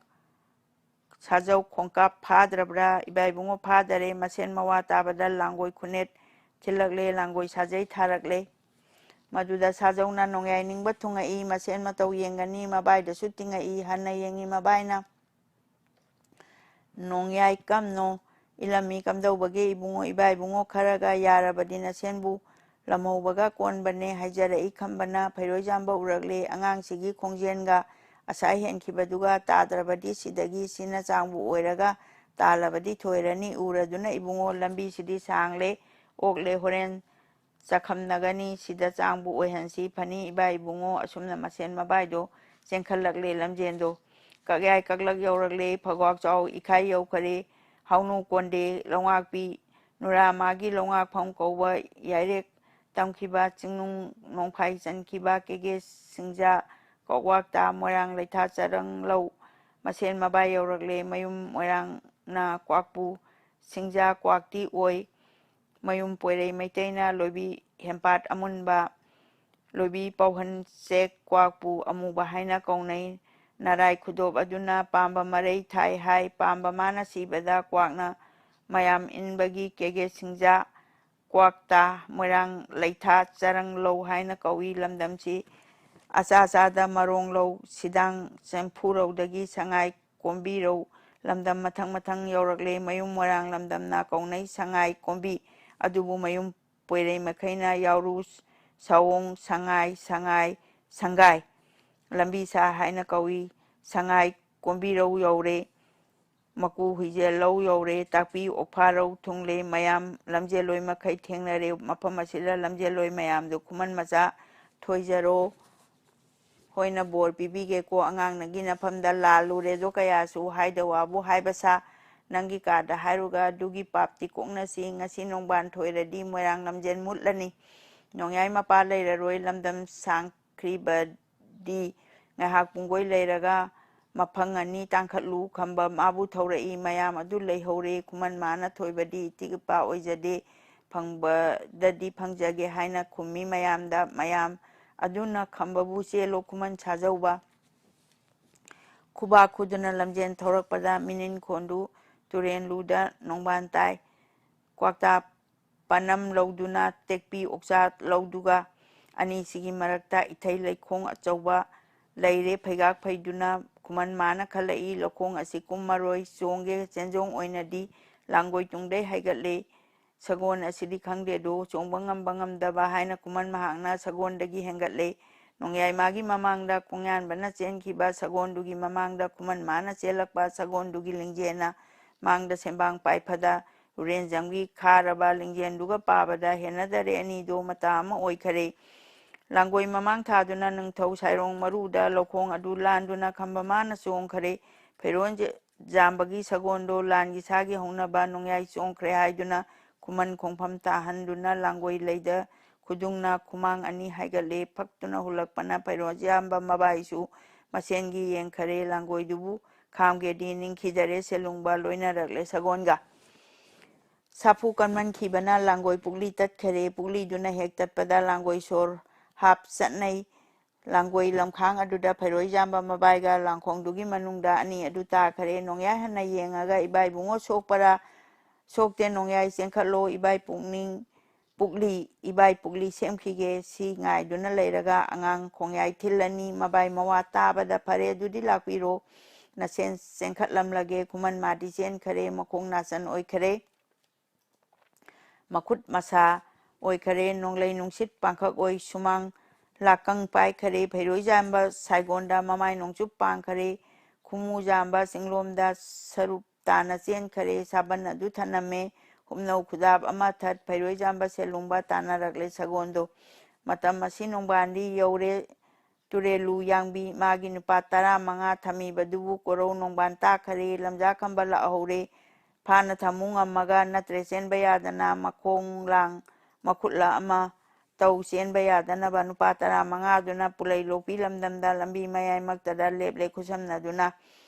ꯁꯥꯖꯧ ꯈꯣꯡꯀꯥꯞ ꯐꯥꯗ꯭ꯔꯕ꯭ꯔꯥ? ꯏꯕꯥ ꯏꯕꯨꯡꯉꯣ ꯐꯥꯗꯔꯦ꯫ ꯃꯁꯦꯟ ꯃꯋꯥ ꯇꯥꯕꯗ ꯂꯥꯡꯒꯣꯏ ꯈꯨꯅꯦꯠ ꯊꯤꯜꯂꯛꯂꯦ꯫ ꯂꯥꯡꯒꯣꯏ ꯁꯥꯖꯩ ꯊꯥꯔꯛꯂꯦ꯫ ꯃꯗꯨꯗ ꯁꯥꯖꯧꯅ ꯅꯣꯡꯌꯥꯏ ꯅꯤꯡꯕ ꯊꯨꯡꯉꯛꯏ꯫ ꯃꯁꯦꯟ ꯃꯇꯧ ꯌꯦꯡꯒꯅꯤ꯫ ꯃꯕꯥꯏꯗꯁꯨ ꯇꯤꯡꯉꯛꯏ꯫ ꯍꯟꯅ ꯌꯦꯡꯉꯤ ꯃꯕꯥꯏꯅ꯫ "ꯅꯣꯡꯌꯥꯏ ꯀꯝꯅꯣ ꯏꯂꯝꯃꯤ ꯀꯝꯗꯧꯕꯒꯦ ꯏꯕꯨꯡꯉꯣ? ꯏꯕꯥ ꯏꯕꯨꯡꯉꯣ ꯈꯔꯒ ꯌꯥꯔꯕꯗꯤ ꯅꯁꯦꯟꯕꯨ ꯂꯝꯍꯧꯕꯒ ꯀꯣꯟꯕꯅꯦ" ꯍꯥꯏꯖꯔꯛꯏ ꯈꯝꯕꯅ꯫ ꯐꯩꯔꯣꯏꯖꯥꯝꯕ ꯎꯔꯛꯂꯦ꯫ ꯑꯉꯥꯡꯁꯤꯒꯤ ꯈꯣꯡꯖꯦꯜꯒ ꯑꯁꯥ ꯍꯦꯟꯈꯤꯕꯗꯨꯒ ꯇꯥꯗ꯭ꯔꯕꯗꯤ ꯁꯤꯗꯒꯤ ꯁꯤꯅ ꯆꯥꯡꯕꯨ ꯑꯣꯏꯔꯒ ꯇꯥꯜꯂꯕꯗꯤ ꯊꯣꯏꯔꯅꯤ꯫ ꯎꯔꯗꯨꯅ ꯏꯕꯨꯡꯉꯣ ꯂꯝꯕꯤꯁꯤꯗꯤ ꯁꯥꯡꯂꯦ, ꯑꯣꯛꯂꯦ, ꯍꯣꯔꯦꯟ ꯆꯥꯈꯝꯅꯒꯅꯤ꯫ ꯁꯤꯗ ꯆꯥꯡꯕꯨ ꯑꯣꯏꯍꯟꯁꯤ꯫ ꯐꯅꯤ ꯏꯕꯥ ꯏꯕꯨꯡꯉꯣ꯫ ꯑꯁꯨꯝꯅ ꯃꯁꯦꯟ ꯃꯕꯥꯏꯗꯣ ꯆꯦꯟꯈꯠꯂꯛꯂꯦ ꯂꯝꯖꯦꯟꯗꯣ꯫ ꯀꯛꯌꯥꯏ ꯀꯛꯂꯛ ꯌꯧꯔꯛꯂꯦ꯫ ꯐꯒ꯭ꯋꯥꯛ ꯆꯥꯎ ꯏꯈꯥꯏ ꯌꯧꯈꯔꯦ꯫ ꯍꯥꯎꯅꯨ ꯀꯣꯟꯗꯦ ꯂꯧꯉꯥꯛꯄꯤ ꯅꯨꯔꯥ ꯃꯥꯒꯤ ꯂꯧꯉꯥꯛꯐꯝ ꯀꯧꯕ ꯌꯥꯏꯔꯦꯛ ꯇꯝꯈꯤꯕ ꯆꯤꯡꯅꯨꯡ ꯅꯣꯡꯐꯥꯏ ꯆꯟꯈꯤꯕ ꯀꯦꯒꯦ ꯁꯤꯡꯖꯥ ꯀꯧꯋꯥꯛꯇ ꯃꯣꯏꯔꯥꯡ ꯂꯩꯊꯥ ꯆꯔꯪ ꯂꯧ ꯃꯁꯦꯟ ꯃꯕꯥꯏ ꯌꯧꯔꯛꯂꯦ꯫ ꯃꯌꯨꯝ ꯃꯣꯏꯔꯥꯡꯅ ꯀ꯭ꯋꯥꯛꯄꯨ ꯁꯤꯡꯖꯥ ꯀ꯭ꯋꯥꯛꯇꯤ ꯑꯣꯏ꯫ ꯃꯌꯨꯝ ꯄꯣꯏꯔꯩ ꯃꯩꯇꯩꯅ ꯂꯣꯏꯕꯤ ꯍꯦꯝꯄꯥꯠ ꯑꯃꯨꯟꯕ, ꯂꯣꯏꯕꯤ ꯄꯥꯎꯍꯟ ꯆꯦꯛ ꯀ꯭ꯋꯥꯛꯄꯨ ꯑꯃꯨꯕ ꯍꯥꯏꯅ ꯀꯧꯅꯩ꯫ ꯅꯔꯥꯏ ꯈꯨꯗꯣꯞ ꯑꯗꯨꯅ ꯄꯥꯝꯕ ꯃꯔꯩ ꯊꯥꯏ ꯍꯥꯏ꯫ ꯄꯥꯝꯕ ꯃꯥꯅ ꯁꯤꯕꯗ ꯀ꯭ꯋꯥꯛꯅ ꯃꯌꯥꯝ ꯏꯟꯕꯒꯤ ꯀꯦꯒꯦ ꯁꯤꯡꯖꯥ ꯀ꯭ꯋꯥꯛꯇ ꯃꯣꯏꯔꯥꯡ ꯂꯩꯊꯥ ꯆꯔꯪ ꯂꯧ ꯍꯥꯏꯅ ꯀꯧꯏ꯫ ꯂꯝꯗꯝꯁꯤ ꯑꯆꯥ ꯑꯆꯥꯗ ꯃꯔꯣꯡ ꯂꯧ, ꯁꯤꯗꯥꯡ ꯆꯦꯝꯐꯨꯔꯧꯗꯒꯤ ꯁꯉꯥꯏ ꯀꯣꯝꯕꯤꯔꯧ ꯂꯝꯗꯝ ꯃꯊꯪ ꯃꯊꯪ ꯌꯧꯔꯛꯂꯦ꯫ ꯃꯌꯨꯝ ꯃꯣꯏꯔꯥꯡ ꯂꯝꯗꯝꯅ ꯀꯧꯅꯩ ꯁꯉꯥꯏ ꯀꯣꯝꯕꯤ ꯑꯗꯨꯕꯨ ꯃꯌꯨꯝ ꯄꯣꯏꯔꯩ ꯃꯈꯩꯅ ꯌꯥꯎꯔꯨ, ꯁꯑꯣꯡ, ꯁꯉꯥꯏ, ꯁꯉꯥꯏ, ꯁꯪꯒꯥꯏ ꯂꯝꯕꯤ ꯁꯥ ꯍꯥꯏꯅ ꯀꯧꯏ꯫ ꯁꯉꯥꯏ ꯀꯣꯝꯕꯤꯔꯧ ꯌꯧꯔꯦ꯫ ꯃꯀꯨ ꯍꯨꯏꯖꯦꯜ ꯂꯧ ꯌꯧꯔꯦ꯫ ꯇꯥꯛꯄꯤ ꯑꯣꯛꯐꯥꯔꯧ ꯊꯨꯡꯂꯦ꯫ ꯃꯌꯥꯝ ꯂꯝꯖꯦꯜꯂꯣꯏ ꯃꯈꯩ ꯊꯦꯡꯅꯔꯦ꯫ ꯃꯐꯝ ꯑꯁꯤꯗ ꯂꯝꯖꯦꯜꯂꯣꯏ ꯃꯌꯥꯝꯗꯨ ꯈꯨꯃꯟ ꯃꯆꯥ ꯊꯣꯏꯖꯔꯣ ꯍꯣꯏꯅ ꯕꯣꯔ ꯄꯤꯕꯤꯒꯦꯀꯣ꯫ ꯑꯉꯥꯡ ꯅꯪꯒꯤ ꯅꯐꯝꯗ ꯂꯥꯜꯂꯨꯔꯦꯗꯣ ꯀꯌꯥꯁꯨ ꯍꯥꯏꯗ ꯋꯥꯕꯨ ꯍꯥꯏꯕ ꯁꯥ꯫ ꯅꯪꯒꯤ ꯀꯥꯗ ꯍꯥꯏꯔꯨꯒ ꯑꯗꯨꯒꯤ ꯄꯥꯞꯇꯤ ꯀꯣꯛꯅꯁꯤ꯫ ꯉꯁꯤ ꯅꯣꯡꯕꯥꯟ ꯊꯣꯏꯔꯗꯤ ꯃꯣꯏꯔꯥꯡ ꯂꯝꯖꯦꯜ ꯃꯨꯠꯂꯅꯤ꯫ ꯅꯣꯡꯌꯥꯏ ꯃꯄꯥ ꯂꯩꯔꯔꯣꯏ꯫ ꯂꯝꯗꯝ ꯁꯥꯡꯈ꯭ꯔꯤꯕꯗꯤ ꯉꯥꯏꯍꯥꯛ ꯄꯨꯡꯒꯣꯏ ꯂꯩꯔꯒ ꯃꯐꯪ ꯑꯅꯤ ꯇꯥꯡꯈꯠꯂꯨ꯫ ꯈꯝꯕ ꯃꯥꯕꯨ ꯊꯧꯔꯛꯏ꯫ ꯃꯌꯥꯝ ꯑꯗꯨ ꯂꯩꯍꯧꯔꯦ꯫ ꯈꯨꯃꯟ ꯃꯥꯅ ꯊꯣꯏꯕꯗꯤ ꯏꯇꯤꯛ ꯏꯄꯥ ꯑꯣꯏꯖꯗꯦ꯫ ꯐꯪꯕꯗꯗꯤ ꯐꯪꯖꯒꯦ ꯍꯥꯏꯅ ꯈꯨꯝꯃꯤ ꯃꯌꯥꯝꯗ꯫ ꯃꯌꯥꯝ ꯑꯗꯨꯅ ꯈꯝꯕꯕꯨ ꯆꯦꯜꯂꯣ ꯈꯨꯃꯟ ꯁꯥꯖꯧꯕ꯫ ꯈꯨꯕꯥꯛ ꯈꯨꯗꯨꯅ ꯂꯝꯖꯦꯟ ꯊꯧꯔꯛꯄꯗ ꯃꯤꯅꯤꯟ ꯈꯣꯟꯗꯨ ꯇꯨꯔꯦꯟ ꯂꯨꯗ ꯅꯣꯡꯕꯥꯟ ꯇꯥꯏ꯫ ꯀ꯭ꯋꯥꯛꯇꯥ ꯄꯅꯝ ꯂꯧꯗꯨꯅ ꯇꯦꯛꯄꯤ ꯑꯣꯛꯆꯥ ꯂꯧꯗꯨꯒ ꯑꯅꯤꯁꯤꯒꯤ ꯃꯔꯛꯇ ꯏꯊꯩ ꯂꯩꯈꯣꯡ ꯑꯆꯧꯕ ꯂꯩꯔꯦ꯫ ꯐꯩꯒꯥꯛ ꯐꯩꯗꯨꯅ ꯈꯨꯃꯟ ꯃꯥꯅ ꯈꯜꯂꯛꯏ, ꯂꯧꯈꯣꯡ ꯑꯁꯤ ꯀꯨꯝꯃꯔꯣꯏ, ꯆꯣꯡꯒꯦ꯫ ꯆꯦꯟꯖꯣꯡ ꯑꯣꯏꯅꯗꯤ ꯂꯥꯡꯒꯣꯏ ꯇꯨꯡꯗꯩ ꯍꯥꯏꯒꯠꯂꯦ꯫ ꯁꯒꯣꯜ ꯑꯁꯤꯗꯤ ꯈꯪꯗꯦꯗꯣ, ꯆꯣꯡꯕ ꯉꯝꯕ ꯉꯝꯗꯕ ꯍꯥꯏꯅ ꯈꯨꯃꯟ ꯃꯍꯥꯛꯅ ꯁꯒꯣꯜꯗꯒꯤ ꯍꯦꯟꯒꯠꯂꯦ꯫ ꯅꯣꯡꯌꯥꯏ ꯃꯥꯒꯤ ꯃꯃꯥꯡꯗ ꯀꯣꯡꯌꯥꯟꯕꯅ ꯆꯦꯟꯈꯤꯕ ꯁꯒꯣꯜꯗꯨꯒꯤ ꯃꯃꯥꯡꯗ ꯈꯨꯃꯟ ꯃꯥꯅ ꯆꯦꯜꯂꯛꯄ ꯁꯒꯣꯜꯗꯨꯒꯤ ꯂꯤꯡꯖꯦꯜꯅ ꯃꯥꯡꯗ ꯁꯦꯝꯕꯥꯡ ꯄꯥꯏꯐꯗ ꯎꯔꯦꯟꯖꯝꯒꯤ ꯈꯥꯔꯕ ꯂꯤꯡꯖꯦꯜꯗꯨꯒ ꯄꯥꯕꯗ ꯍꯦꯟꯅꯗꯔꯦ꯫ ꯑꯅꯤꯗꯣ ꯃꯇꯥ ꯑꯃ ꯑꯣꯏꯈꯔꯦ꯫ ꯂꯥꯡꯒꯣꯏ ꯃꯃꯥꯡ ꯊꯥꯗꯨꯅ ꯅꯤꯡꯊꯧ ꯁꯥꯏꯔꯣꯡ ꯃꯔꯨꯗ ꯂꯧꯈꯣꯡ ꯑꯗꯨ ꯂꯥꯟꯗꯨꯅ ꯈꯝꯕ ꯃꯥꯅ ꯆꯣꯡꯈꯔꯦ꯫ ꯐꯩꯔꯣꯟ ꯖ-, ꯖꯥꯝꯕꯒꯤ ꯁꯒꯣꯜꯗꯣ ꯂꯥꯟꯒꯤ ꯁꯥꯒꯤ ꯍꯧꯅꯕ ꯅꯣꯡꯌꯥꯏ ꯆꯣꯡꯈ꯭ꯔꯦ ꯍꯥꯏꯗꯨꯅ ꯈꯨꯃꯟ ꯈꯣꯡꯐꯝ ꯇꯥꯍꯟꯗꯨꯅ ꯂꯥꯡꯒꯣꯏ ꯂꯩꯗ ꯈꯨꯗꯨꯡꯅ ꯈꯨꯃꯥꯡ ꯑꯅꯤ ꯍꯥꯏꯒꯠꯂꯦ꯫ ꯐꯛꯇꯨꯅ ꯍꯨꯜꯂꯛꯄꯅ ꯐꯩꯔꯣꯖꯥꯝꯕ ꯃꯕꯥꯏꯁꯨ ꯃꯁꯦꯟꯒꯤ ꯌꯦꯡꯈꯔꯦ꯫ ꯂꯥꯡꯒꯣꯏꯗꯨꯕꯨ ꯈꯥꯝꯒꯦꯗꯤ ꯅꯤꯡꯈꯤꯗꯔꯦ꯫ ꯁꯦꯂꯨꯡꯕ ꯂꯣꯏꯅꯔꯛꯂꯦ ꯁꯒꯣꯜꯒ꯫ ꯁꯥꯐꯨ ꯀꯟꯃꯟꯈꯤꯕꯅ ꯂꯥꯡꯒꯣꯏ ꯄꯨꯛꯂꯤ ꯇꯠꯈꯔꯦ꯫ ꯄꯨꯛꯂꯤꯗꯨꯅ ꯍꯦꯛ ꯇꯠꯄꯗ ꯂꯥꯡꯒꯣꯏ ꯁꯣꯔ ꯍꯥꯞ ꯆꯠꯅꯩ꯫ ꯂꯥꯡꯒꯣꯏ ꯂꯝꯈꯥꯡ ꯑꯗꯨꯗ ꯐꯩꯔꯣꯏꯖꯥꯝꯕ ꯃꯕꯥꯏꯒ ꯂꯥꯡꯈꯣꯡꯗꯨꯒꯤ ꯃꯅꯨꯡꯗ ꯑꯅꯤ ꯑꯗꯨ ꯇꯥꯈꯔꯦ꯫ ꯅꯣꯡꯌꯥꯏ ꯍꯟꯅ ꯌꯦꯡꯉꯒ, "ꯏꯕꯥꯏ ꯏꯕꯨꯡꯉꯣ ꯁꯣꯛꯄꯔꯥ?" "ꯁꯣꯛꯇꯦ ꯅꯣꯡꯌꯥꯏ, ꯆꯦꯟꯈꯠꯂꯣ, ꯏꯕꯥꯏ ꯄꯨꯛꯅꯤꯡ ꯄꯨꯛꯂꯤ, ꯏꯕꯥꯏ ꯄꯨꯛꯂꯤ ꯁꯦꯝꯈꯤꯒꯦ"꯫ ꯁꯤ ꯉꯥꯏꯗꯨꯅ ꯂꯩꯔꯒ ꯑꯉꯥꯡ ꯈꯣꯡꯌꯥꯏ ꯊꯤꯜꯂꯅꯤ꯫ ꯃꯕꯥꯏ ꯃꯋꯥ ꯇꯥꯕꯗ, "ꯐꯔꯦ, ꯑꯗꯨꯗꯤ ꯂꯥꯛꯄꯤꯔꯣ, ꯅꯁꯦꯟ ꯆꯦꯟꯈꯠꯂꯝꯂꯒꯦ"꯫ ꯈꯨꯃꯟ ꯃꯥꯗꯤ ꯆꯦꯟꯈꯔꯦ꯫ ꯃꯈꯣꯡ ꯅꯥꯆꯟ ꯑꯣꯏꯈꯔꯦ꯫ ꯃꯈꯨꯠ ꯃꯁꯥ ꯑꯣꯏꯈꯔꯦ꯫ ꯅꯣꯡꯂꯩ ꯅꯨꯡꯁꯤꯠ ꯄꯥꯡꯈꯛ ꯑꯣꯏ ꯁꯨꯃꯥꯡ ꯂꯥꯛꯀꯪ ꯄꯥꯏꯈꯔꯦ꯫ ꯐꯩꯔꯣꯏꯖꯥꯝꯕ ꯁꯥꯏꯒꯣꯟꯗ ꯃꯃꯥꯏ ꯅꯣꯡꯆꯨꯞ ꯄꯥꯡꯈꯔꯦ꯫ ꯈꯨꯃꯨꯖꯥꯝꯕ ꯆꯤꯡꯂꯣꯝꯗ ꯁꯔꯨꯞ ꯇꯥꯅ ꯆꯦꯟꯈꯔꯦ꯫ ꯁꯥꯕꯟ ꯑꯗꯨ ꯊꯅꯝꯃꯦ꯫ ꯍꯨꯝꯅꯧ ꯈꯨꯗꯥꯞ ꯑꯃ ꯊꯠ꯫ ꯐꯩꯔꯣꯏꯖꯥꯝꯕ ꯁꯦꯂꯨꯡꯕ ꯇꯥꯅꯔꯛꯂꯦ ꯁꯒꯣꯟꯗꯣ꯫ ꯃꯇꯝ ꯑꯁꯤ ꯅꯣꯡꯕꯥꯟꯗꯤ ꯌꯧꯔꯦ꯫ ꯇꯨꯔꯦꯂꯨ ꯌꯥꯡꯕꯤ ꯃꯥꯒꯤ ꯅꯨꯄꯥ ꯇꯔꯥꯃꯉꯥ ꯊꯝꯃꯤꯕꯗꯨꯕꯨ ꯀꯣꯔꯧ ꯅꯣꯡꯕꯥꯟ ꯇꯥꯈꯔꯦ꯫ ꯂꯝꯖꯥ ꯈꯝꯕ ꯂꯥꯛꯍꯧꯔꯦ꯫ ꯐꯥꯅ ꯊꯝꯃꯨ ꯉꯝꯃꯒ ꯅꯠꯇ꯭ꯔꯦ ꯆꯦꯟꯕ ꯌꯥꯗꯅ ꯃꯈꯣꯡ ꯂꯥꯡ ꯃꯈꯨꯠꯂ ꯑꯃ ꯇꯧ ꯆꯦꯟꯕ ꯌꯥꯗꯅꯕ ꯅꯨꯄꯥ ꯇꯔꯥꯃꯉꯥꯗꯨꯅ ꯄꯨꯂꯩ ꯂꯣꯛꯄꯤ ꯂꯝꯗꯝꯗ ꯂꯝꯕꯤ ꯃꯌꯥꯏꯃꯛꯇꯗ ꯂꯦꯞꯂꯦ ꯈꯨꯠꯁꯝꯅꯗꯨꯅ꯫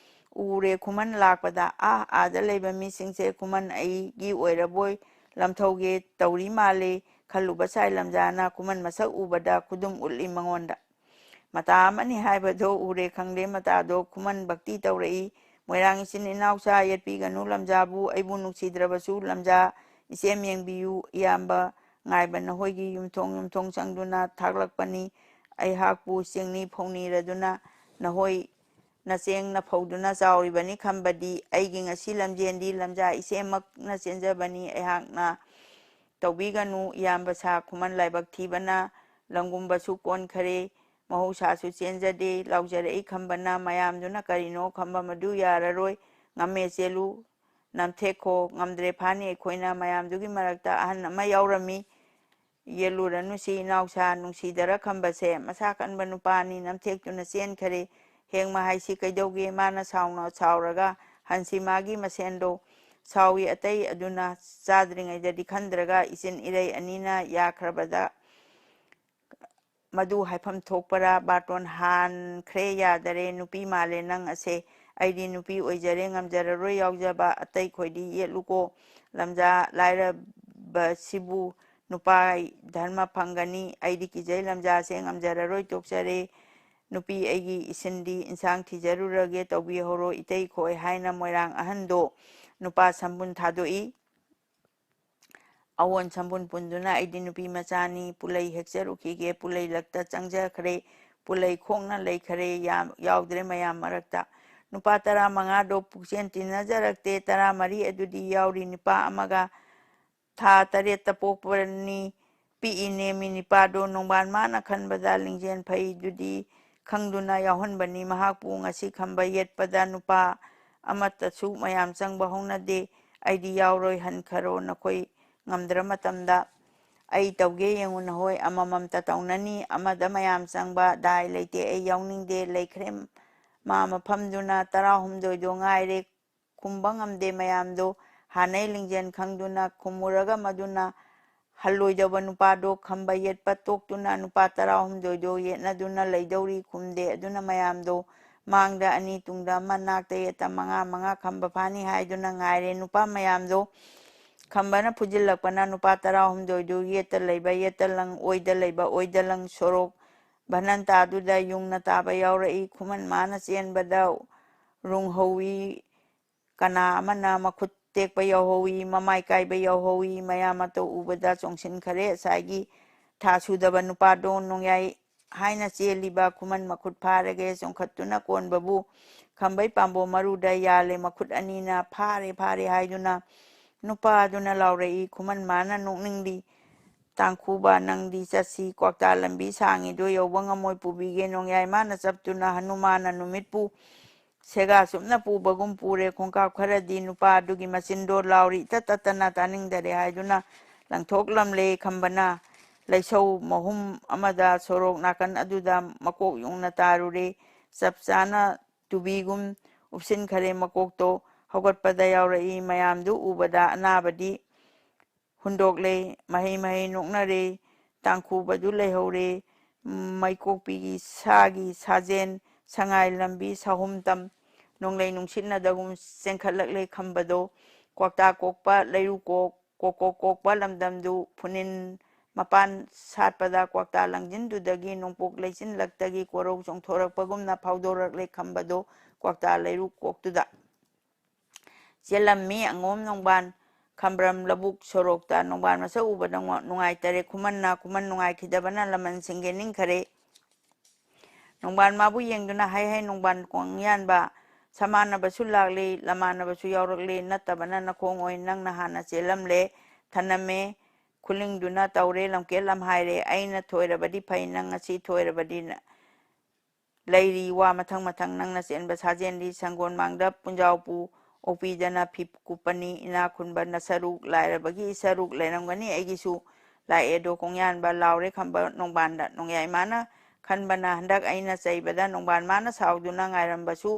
ꯎꯔꯦ ꯈꯨꯃꯟ ꯂꯥꯛꯄꯗ, "ꯑꯥ, ꯑꯥꯗ ꯂꯩꯕ ꯃꯤꯁꯤꯡꯁꯦ ꯈꯨꯃꯟ ꯑꯩꯒꯤ ꯑꯣꯏꯔꯕꯣꯏ ꯂꯝꯊꯧꯒꯦ ꯇꯧꯔꯤ ꯃꯥꯜꯂꯦ" ꯈꯜꯂꯨꯕ ꯁꯥꯏ ꯂꯝꯖꯥꯅ꯫ ꯈꯨꯃꯟ ꯃꯁꯛ ꯎꯕꯗ ꯈꯨꯗꯨꯝ ꯎꯠꯂꯤ ꯃꯉꯣꯟꯗ꯫ ꯃꯇꯥ ꯑꯃꯅꯤ ꯍꯥꯏꯕꯗꯣ ꯎꯔꯦ ꯈꯪꯂꯦ ꯃꯇꯥꯗꯣ ꯈꯨꯃꯟ ꯚꯛꯇꯤ ꯇꯧꯔꯛꯏ꯫ "ꯃꯣꯏꯔꯥꯡ ꯏꯆꯤꯟ ꯏꯅꯥꯎꯁꯥ ꯌꯦꯠꯄꯤꯒꯅꯨ ꯂꯝꯖꯥꯕꯨ, ꯑꯩꯕꯨ ꯅꯨꯡꯁꯤꯗ꯭ꯔꯕꯁꯨ ꯂꯝꯖꯥ ꯏꯆꯦꯝ ꯌꯦꯡꯕꯤꯌꯨ, ꯏꯌꯥꯝꯕ ꯉꯥꯏꯕ ꯅꯈꯣꯏꯒꯤ ꯌꯨꯝꯊꯣꯡ ꯌꯨꯝꯊꯣꯡ ꯆꯪꯗꯨꯅ ꯊꯥꯛꯂꯛꯄꯅꯤ꯫ ꯑꯩꯍꯥꯛꯄꯨ ꯆꯤꯡꯅꯤ ꯐꯧꯅꯤꯔꯗꯨꯅ ꯅꯈꯣꯏ ꯅꯆꯦꯡꯅ ꯐꯧꯗꯨꯅ ꯆꯥꯎꯔꯤꯕꯅꯤ ꯈꯟꯕꯗꯤ ꯑꯩꯒꯤ ꯉꯁꯤ ꯂꯝꯖꯦꯟꯗꯤ ꯂꯝꯖꯥ ꯏꯆꯦꯃꯛꯅ ꯆꯦꯟꯖꯕꯅꯤ꯫ ꯑꯩꯍꯥꯛꯅ ꯇꯧꯕꯤꯒꯅꯨ ꯏꯌꯥꯝꯕ ꯁꯥ ꯈꯨꯃꯟ ꯂꯥꯏꯕꯛ ꯊꯤꯕꯅ ꯂꯝꯒꯨꯝꯕꯁꯨ ꯀꯣꯟꯈꯔꯦ꯫ ꯃꯍꯧꯁꯥꯁꯨ ꯆꯦꯟꯖꯗꯦ ꯂꯥꯎꯖꯔꯛꯏ ꯈꯝꯕꯅ꯫ ꯃꯌꯥꯝꯗꯨꯅ ꯀꯔꯤꯅꯣ ꯈꯝꯕ ꯃꯗꯨ ꯌꯥꯔꯔꯣꯏ꯫ ꯉꯝꯃꯦ ꯆꯦꯜꯂꯨ ꯅꯝꯊꯦꯛꯈꯣ꯫ ꯉꯝꯗ꯭ꯔꯦ ꯐꯥꯅꯤ ꯑꯩꯈꯣꯏꯅ"꯫ ꯃꯌꯥꯝꯗꯨꯒꯤ ꯃꯔꯛꯇ ꯑꯍꯟ ꯑꯃ ꯌꯥꯎꯔꯝꯃꯤ꯫ "ꯌꯦꯜꯂꯨꯔꯅꯨꯁꯤ ꯏꯅꯥꯎꯁꯥ, ꯅꯨꯡꯁꯤꯗꯔ ꯈꯝꯕꯁꯦ ꯃꯁꯥ ꯀꯟꯕ ꯅꯨꯄꯥꯅꯤ", ꯅꯝꯊꯦꯛꯇꯨꯅ ꯆꯦꯟꯈꯔꯦ꯫ "ꯍꯦꯡꯃ ꯍꯥꯏꯁꯤ ꯀꯩꯗꯧꯒꯦ?" ꯃꯥꯅ ꯁꯥꯎꯅ ꯁꯥꯎꯔꯒ ꯍꯟꯁꯤ ꯃꯥꯒꯤ ꯃꯁꯦꯟꯗꯣ ꯁꯥꯎꯏ꯫ ꯑꯇꯩ ꯑꯗꯨꯅ ꯆꯥꯗ꯭ꯔꯤꯉꯩꯗꯗꯤ ꯈꯟꯗ꯭ꯔꯒ ꯏꯆꯤꯟ ꯏꯔꯩ ꯑꯅꯤꯅ ꯌꯥꯈ꯭ꯔꯕꯗ ꯃꯗꯨ ꯍꯥꯏꯐꯝ ꯊꯣꯛꯄꯔꯥ? ꯕꯥꯔꯇꯣꯟ ꯍꯥꯟꯈ꯭ꯔꯦ, ꯌꯥꯗꯔꯦ, ꯅꯨꯄꯤ ꯃꯥꯜꯂꯦ ꯅꯪ ꯑꯁꯦ꯫ ꯑꯩꯗꯤ ꯅꯨꯄꯤ ꯑꯣꯏꯖꯔꯦ, ꯉꯝꯖꯔꯔꯣꯏ ꯌꯥꯎꯖꯕ, ꯑꯇꯩ ꯈꯣꯏꯗꯤ ꯌꯦꯠꯂꯨꯀꯣ꯫ ꯂꯝꯖꯥ ꯂꯥꯏꯔꯕꯁꯤꯕꯨ ꯅꯨꯄꯥ ꯙꯔꯃ ꯐꯪꯒꯅꯤ꯫ ꯑꯩꯗꯤ ꯀꯤꯖꯩ, ꯂꯝꯖꯥꯁꯦ ꯉꯝꯖꯔꯔꯣꯏ, ꯇꯣꯛꯆꯔꯦ꯫ ꯅꯨꯄꯤ ꯑꯩꯒꯤ ꯏꯁꯤꯟꯗꯤ ꯏꯟꯁꯥꯡ ꯊꯤꯖꯔꯨꯔꯒꯦ, ꯇꯧꯕꯤꯍꯧꯔꯣ ꯏꯇꯩ ꯈꯣꯏ ꯍꯥꯏꯅ ꯃꯣꯏꯔꯥꯡ ꯑꯍꯟꯗꯣ ꯅꯨꯄꯥ ꯁꯝꯕꯨꯟ ꯊꯥꯗꯣꯛꯏ꯫ ꯑꯋꯣꯟ ꯁꯝꯕꯨꯟ ꯄꯨꯟꯗꯨꯅ ꯑꯩꯗꯤ ꯅꯨꯄꯤ ꯃꯆꯥꯅꯤ, ꯄꯨꯂꯩ ꯍꯦꯛꯆꯔꯨꯈꯤꯒꯦ, ꯄꯨꯂꯩ ꯂꯛꯇ ꯆꯪꯖꯈ꯭ꯔꯦ꯫ ꯄꯨꯂꯩ ꯈꯣꯡꯅ ꯂꯩꯈꯔꯦ, ꯌꯥꯝ-, ꯌꯥꯎꯗ꯭ꯔꯦ ꯃꯌꯥꯝ ꯃꯔꯛꯇ꯫ ꯅꯨꯄꯥ ꯇꯔꯥꯃꯉꯥꯗꯣ ꯄꯨꯛꯆꯦꯟ ꯇꯤꯟꯅꯖꯔꯛꯇꯦ, ꯇꯔꯥꯃꯔꯤ ꯑꯗꯨꯗꯤ ꯌꯥꯎꯔꯤ, ꯅꯨꯄꯥ ꯑꯃꯒ ꯊꯥ ꯇꯔꯦꯠꯇ ꯄꯣꯛꯄꯅꯤ, ꯄꯤꯛꯏ ꯅꯦꯝꯃꯤ ꯅꯤꯄꯥꯗꯣ ꯅꯣꯡꯕꯥꯟ ꯃꯥꯅ ꯈꯟꯕꯗ ꯂꯤꯡꯖꯦꯜ ꯐꯩꯗꯨꯗꯤ ꯈꯪꯗꯨꯅ ꯌꯥꯎꯍꯟꯕꯅꯤ꯫ ꯃꯍꯥꯛꯄꯨ ꯉꯁꯤ ꯈꯝꯕ ꯌꯦꯠꯄꯗ ꯅꯨꯄꯥ ꯑꯃꯠꯇꯁꯨ ꯃꯌꯥꯝ ꯆꯪꯕ ꯍꯧꯅꯗꯦ꯫ ꯑꯩꯗꯤ ꯌꯥꯎꯔꯣꯏ, ꯍꯟꯈꯔꯣ ꯅꯈꯣꯏ ꯉꯝꯗ꯭ꯔ ꯃꯇꯝꯗ꯫ ꯑꯩ ꯇꯧꯒꯦ ꯌꯦꯡꯉꯨ ꯅꯍꯣꯏ, ꯑꯃꯃꯝꯇ ꯇꯧꯅꯅꯤ, ꯑꯃꯗ ꯃꯌꯥꯝ ꯆꯪꯕ ꯗꯥꯏ ꯂꯩꯇꯦ, ꯑꯩ ꯌꯥꯎꯅꯤꯡꯗꯦ꯫ ꯂꯩꯈ꯭ꯔꯦ ꯃꯥ ꯃꯐꯝꯗꯨꯅ, ꯇꯔꯥꯍꯨꯝꯗꯣꯏꯗꯣ ꯉꯥꯏꯔꯦ꯫ ꯈꯨꯝꯕ ꯉꯝꯗꯦ ꯃꯌꯥꯝꯗꯣ꯫ ꯍꯥꯟꯅꯩ ꯂꯤꯡꯖꯦꯜ ꯈꯪꯗꯨꯅ ꯈꯨꯝꯃꯨꯔꯒ ꯃꯗꯨꯅ ꯍꯜꯂꯣꯏꯗꯧꯕ ꯅꯨꯄꯥꯗꯣ ꯈꯝꯕ ꯌꯦꯠꯄ ꯇꯣꯛꯇꯨꯅ ꯅꯨꯄꯥ ꯇꯔꯥꯍꯨꯝꯗꯣꯏꯗꯣ ꯌꯦꯠꯅꯗꯨꯅ ꯂꯩꯗꯧꯔꯤ꯫ ꯈꯨꯝꯗꯦ꯫ ꯑꯗꯨꯅ ꯃꯌꯥꯝꯗꯣ ꯃꯥꯡꯗ ꯑꯅꯤ, ꯇꯨꯡꯗ ꯑꯃ, ꯅꯥꯛꯇ ꯌꯦꯠꯇ ꯃꯉꯥ, ꯃꯉꯥ ꯈꯝꯕ ꯐꯥꯅꯤ ꯍꯥꯏꯗꯨꯅ ꯉꯥꯏꯔꯦ꯫ ꯅꯨꯄꯥ ꯃꯌꯥꯝꯗꯣ ꯈꯝꯕꯅ ꯐꯨꯖꯤꯜꯂꯛꯄꯅ ꯅꯨꯄꯥ ꯇꯔꯥꯍꯨꯝꯗꯣꯏꯗꯨ ꯌꯦꯠꯇ ꯂꯩꯕ ꯌꯦꯠꯇ ꯂꯪ, ꯑꯣꯏꯗ ꯂꯩꯕ ꯑꯣꯏꯗ ꯂꯪ, ꯁꯣꯔꯣꯛ ꯚꯅꯟꯇꯥꯗꯨꯗ ꯌꯨꯡꯅ ꯇꯥꯕ ꯌꯥꯎꯔꯛꯏ꯫ ꯈꯨꯃꯟ ꯃꯥꯅ ꯆꯦꯟꯕꯗ ꯔꯨꯡꯍꯧꯋꯤ꯫ ꯀꯅꯥ ꯑꯃꯅ ꯃꯈꯨꯠ ꯇꯦꯛꯄ ꯌꯥꯎꯍꯧꯋꯤ, ꯃꯃꯥꯏ ꯀꯥꯏꯕ ꯌꯥꯎꯍꯧꯋꯤ꯫ ꯃꯌꯥꯝ ꯑꯇꯣ ꯎꯕꯗ ꯆꯣꯡꯁꯤꯟꯈꯔꯦ꯫ ꯉꯁꯥꯏꯒꯤ ꯊꯥ ꯁꯨꯗꯕ ꯅꯨꯄꯥꯗꯣ ꯅꯣꯡꯌꯥꯏ ꯍꯥꯏꯅ ꯆꯦꯜꯂꯤꯕ ꯈꯨꯃꯟ ꯃꯈꯨꯠ ꯐꯥꯔꯒꯦ ꯆꯣꯡꯈꯠꯇꯨꯅ ꯀꯣꯟꯕꯕꯨ ꯈꯝꯕꯩ ꯄꯥꯝꯕꯣꯝ ꯃꯔꯨꯗ ꯌꯥꯜꯂꯦ꯫ ꯃꯈꯨꯠ ꯑꯅꯤꯅ "ꯐꯥꯔꯦ, ꯐꯥꯔꯦ" ꯍꯥꯏꯗꯨꯅ ꯅꯨꯄꯥꯗꯨꯅ ꯂꯥꯎꯔꯛꯏ꯫ ꯈꯨꯃꯟ ꯃꯥꯅ ꯅꯣꯛꯅꯤꯡꯂꯤ꯫ "ꯇꯥꯡꯈꯨꯕ, ꯅꯪꯗꯤ ꯆꯠꯁꯤ, ꯀ꯭ꯋꯥꯛꯇꯥ ꯂꯝꯕꯤ ꯁꯥꯡꯉꯤꯗꯣ ꯌꯧꯕ ꯉꯝꯃꯣꯏ, ꯄꯨꯕꯤꯒꯦ"꯫ ꯅꯣꯡꯌꯥꯏ ꯃꯥꯅ ꯆꯞꯇꯨꯅ ꯍꯅꯨꯃꯥꯟꯅ ꯅꯨꯃꯤꯠꯄꯨ ꯁꯦꯒꯥ ꯆꯨꯞꯅ ꯄꯨꯕꯒꯨꯝ ꯄꯨꯔꯦ꯫ ꯈꯣꯡꯀꯥꯞ ꯈꯔꯗꯤ ꯅꯨꯄꯥ ꯑꯗꯨꯒꯤ ꯃꯆꯤꯟꯗꯣ ꯂꯥꯎꯔꯤ ꯏꯇꯠ ꯇꯠꯇꯅ ꯇꯥꯅꯤꯡꯗꯔꯦ ꯍꯥꯏꯗꯨꯅ ꯂꯪꯊꯣꯛꯂꯝꯂꯦ꯫ ꯈꯝꯕꯅ ꯂꯩꯁꯧ ꯃꯍꯨꯝ ꯑꯃꯗ ꯁꯣꯔꯣꯛ ꯅꯥꯀꯟ ꯑꯗꯨꯗ ꯃꯀꯣꯛ ꯌꯨꯡꯅ ꯇꯥꯔꯨꯔꯦ꯫ ꯆꯞ ꯆꯥꯅ ꯇꯨꯕꯤꯒꯨꯝ ꯎꯞꯁꯤꯟꯈꯔꯦ ꯃꯀꯣꯛꯇꯣ꯫ ꯍꯧꯒꯠꯄꯗ ꯌꯥꯎꯔꯛꯏ꯫ ꯃꯌꯥꯝꯗꯨ ꯎꯕꯗ ꯑꯅꯥꯕꯗꯤ ꯍꯨꯟꯗꯣꯛꯂꯦ꯫ ꯃꯍꯩ ꯃꯍꯩ ꯅꯣꯛꯅꯔꯦ꯫ ꯇꯥꯡꯈꯨꯕꯗꯨ ꯂꯩꯍꯧꯔꯦ꯫ ꯃꯩꯀꯣꯛꯄꯤꯒꯤ ꯁꯥꯒꯤ ꯁꯥꯖꯦꯟ, ꯁꯉꯥꯏ ꯂꯝꯕꯤ ꯁꯥꯍꯨꯝꯇꯝ, ꯅꯣꯡꯂꯩ ꯅꯨꯡꯁꯤꯠꯅꯗꯒꯨꯝ ꯆꯦꯟꯈꯠꯂꯛꯂꯦ ꯈꯝꯕꯗꯣ꯫ ꯀ꯭ꯋꯥꯛꯇꯥ ꯀꯣꯛꯄ ꯂꯩꯔꯨ ꯀꯣꯛ, ꯀꯣꯛ ꯀꯣꯛ ꯀꯣꯛꯄ ꯂꯝꯗꯝꯗꯨ ꯐꯨꯅꯤꯟ ꯃꯄꯥꯟ ꯁꯥꯠꯄꯗ ꯀ꯭ꯋꯥꯛꯇꯥ ꯂꯪꯖꯤꯟꯗꯨꯗꯒꯤ ꯅꯣꯡꯄꯣꯛ ꯂꯩꯆꯤꯟꯂꯛꯇꯒꯤ ꯀꯣꯔꯧ ꯆꯣꯡꯊꯣꯔꯛꯄꯒꯨꯝꯅ ꯐꯥꯎꯗꯣꯔꯛꯂꯦ ꯈꯝꯕꯗꯣ꯫ ꯀ꯭ꯋꯥꯛꯇꯥ ꯂꯩꯔꯨ ꯀꯣꯛꯇꯨꯗ ꯆꯦꯜꯂꯝꯃꯤ ꯑꯉꯣꯝ ꯅꯣꯡꯕꯥꯟ ꯈꯝꯕ꯭ꯔꯝ ꯂꯧꯕꯨꯛ ꯁꯣꯔꯣꯛꯇ꯫ ꯅꯣꯡꯕꯥꯟ ꯃꯁꯛ ꯎꯕꯗ ꯅꯨꯡꯉꯥꯏꯇꯔꯦ ꯈꯨꯃꯟꯅ, ꯈꯨꯃꯟ ꯅꯨꯡꯉꯥꯏꯈꯤꯗꯕꯅ ꯂꯃꯟ ꯁꯤꯡꯒꯦ ꯅꯤꯡꯈꯔꯦ꯫ ꯅꯣꯡꯕꯥꯟ ꯃꯥꯕꯨ ꯌꯦꯡꯗꯨꯅ ꯍꯥꯏ ꯍꯥꯏ ꯅꯣꯡꯕꯥꯟ ꯀꯣꯡꯌꯥꯟꯕ, ꯁꯃꯥꯟꯅꯕꯁꯨ ꯂꯥꯛꯂꯤ, ꯂꯃꯥꯟꯅꯕꯁꯨ ꯌꯥꯎꯔꯛꯂꯤ, ꯅꯠꯇꯕꯅ ꯅꯈꯣꯡ ꯑꯣꯏ ꯅꯪꯅ ꯍꯥꯟꯅ ꯆꯦꯜꯂꯝꯂꯦ, ꯊꯅꯝꯃꯦ, ꯈꯨꯂꯤꯡꯗꯨꯅ ꯇꯧꯔꯦ, ꯂꯝꯀꯦꯠ ꯂꯝꯍꯥꯏꯔꯦ, ꯑꯩꯅ ꯊꯣꯏꯔꯕꯗꯤ ꯐꯩ, ꯅꯪ ꯉꯁꯤ ꯊꯣꯏꯔꯕꯗꯤ ꯅ-, ꯂꯩꯔꯤ ꯋꯥ ꯃꯊꯪ ꯃꯊꯪ ꯅꯪꯅ ꯆꯦꯟꯕ ꯁꯥꯖꯦꯟꯗꯤ ꯁꯪꯒꯣꯜ ꯃꯥꯡꯗ ꯄꯨꯟꯖꯥꯎꯄꯨ ꯑꯣꯛꯄꯤꯗꯅ ꯐꯤ ꯀꯨꯞꯄꯅꯤ, ꯏꯅꯥꯛ ꯈꯨꯟꯕ ꯅꯁꯔꯨꯛ, ꯂꯥꯏꯔꯕꯒꯤ ꯏꯁꯔꯨꯛ ꯂꯩꯔꯝꯒꯅꯤ ꯑꯩꯒꯤꯁꯨ꯫ ꯂꯥꯛꯑꯦꯗꯣ ꯀꯣꯡꯌꯥꯟꯕ ꯂꯥꯎꯔꯦ ꯈꯝꯕ ꯅꯣꯡꯕꯥꯟꯗ꯫ ꯅꯣꯡꯌꯥꯏ ꯃꯥꯅ ꯈꯟꯕꯅ ꯍꯟꯗꯛ ꯑꯩꯅ ꯆꯩꯕꯗ ꯅꯣꯡꯕꯥꯟ ꯃꯥꯅ ꯁꯥꯎꯗꯨꯅ ꯉꯥꯏꯔꯝꯕꯁꯨ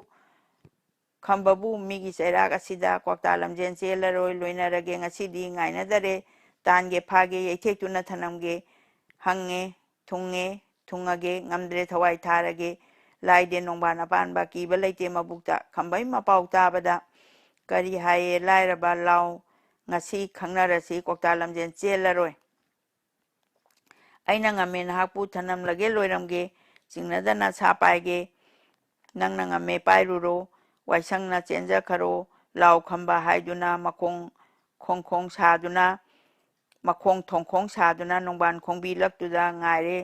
ꯈꯝꯕꯕꯨ ꯃꯤꯒꯤ ꯆꯩꯔꯥꯛ ꯑꯁꯤꯗ ꯀ꯭ꯋꯥꯛꯇꯥ ꯂꯝꯖꯦꯟ ꯆꯦꯜꯂꯔꯣꯏ, ꯂꯣꯏꯅꯔꯒꯦ ꯉꯁꯤꯗꯤ ꯉꯥꯏꯅꯗꯔꯦ, ꯇꯥꯟꯒꯦ ꯐꯥꯒꯦ ꯌꯩꯊꯦꯛꯇꯨꯅ ꯊꯅꯝꯒꯦ ꯍꯪꯉꯦ, ꯊꯨꯡꯉꯦ, ꯊꯨꯡꯉꯒꯦ, ꯉꯝꯗ꯭ꯔꯦ ꯊꯋꯥꯏ ꯊꯥꯔꯒꯦ, ꯂꯥꯏꯗꯦ ꯅꯣꯡꯕꯥꯟ ꯑꯄꯥꯟꯕ ꯀꯤꯕ ꯂꯩꯇꯦ ꯃꯕꯨꯛꯇ꯫ ꯈꯝꯕꯩ ꯃꯄꯥꯎ ꯇꯥꯕꯗ ꯀꯔꯤ ꯍꯥꯏꯌꯦ ꯂꯥꯏꯔꯕ ꯂꯥꯎ ꯉꯁꯤ ꯈꯪꯅꯔꯁꯤ ꯀ꯭ꯋꯥꯛꯇꯥ ꯂꯝꯖꯦꯟ ꯆꯦꯜꯂꯔꯣꯏ꯫ ꯑꯩꯅ ꯉꯝꯃꯦ ꯅꯍꯥꯛꯄꯨ ꯊꯅꯝꯂꯒꯦ ꯂꯣꯏꯔꯝꯒꯦ, ꯆꯤꯡꯅꯗꯅ ꯁꯥ ꯄꯥꯏꯒꯦ, ꯅꯪꯅ ꯉꯝꯃꯦ ꯄꯥꯏꯔꯨꯔꯣ, ꯋꯥꯏꯁꯪꯅ ꯆꯦꯟꯖꯈꯔꯣ, ꯂꯥꯎ ꯈꯝꯕ ꯍꯥꯏꯗꯨꯅ ꯃꯈꯣꯡ ꯈꯣꯡ ꯈꯣꯡ ꯁꯥꯗꯨꯅ, ꯃꯈꯣꯡ ꯊꯣꯡꯈꯣꯡ ꯁꯥꯗꯨꯅ ꯅꯣꯡꯕꯥꯟ ꯈꯣꯡꯕꯤ ꯂꯛꯇꯨꯗ ꯉꯥꯏꯔꯦ꯫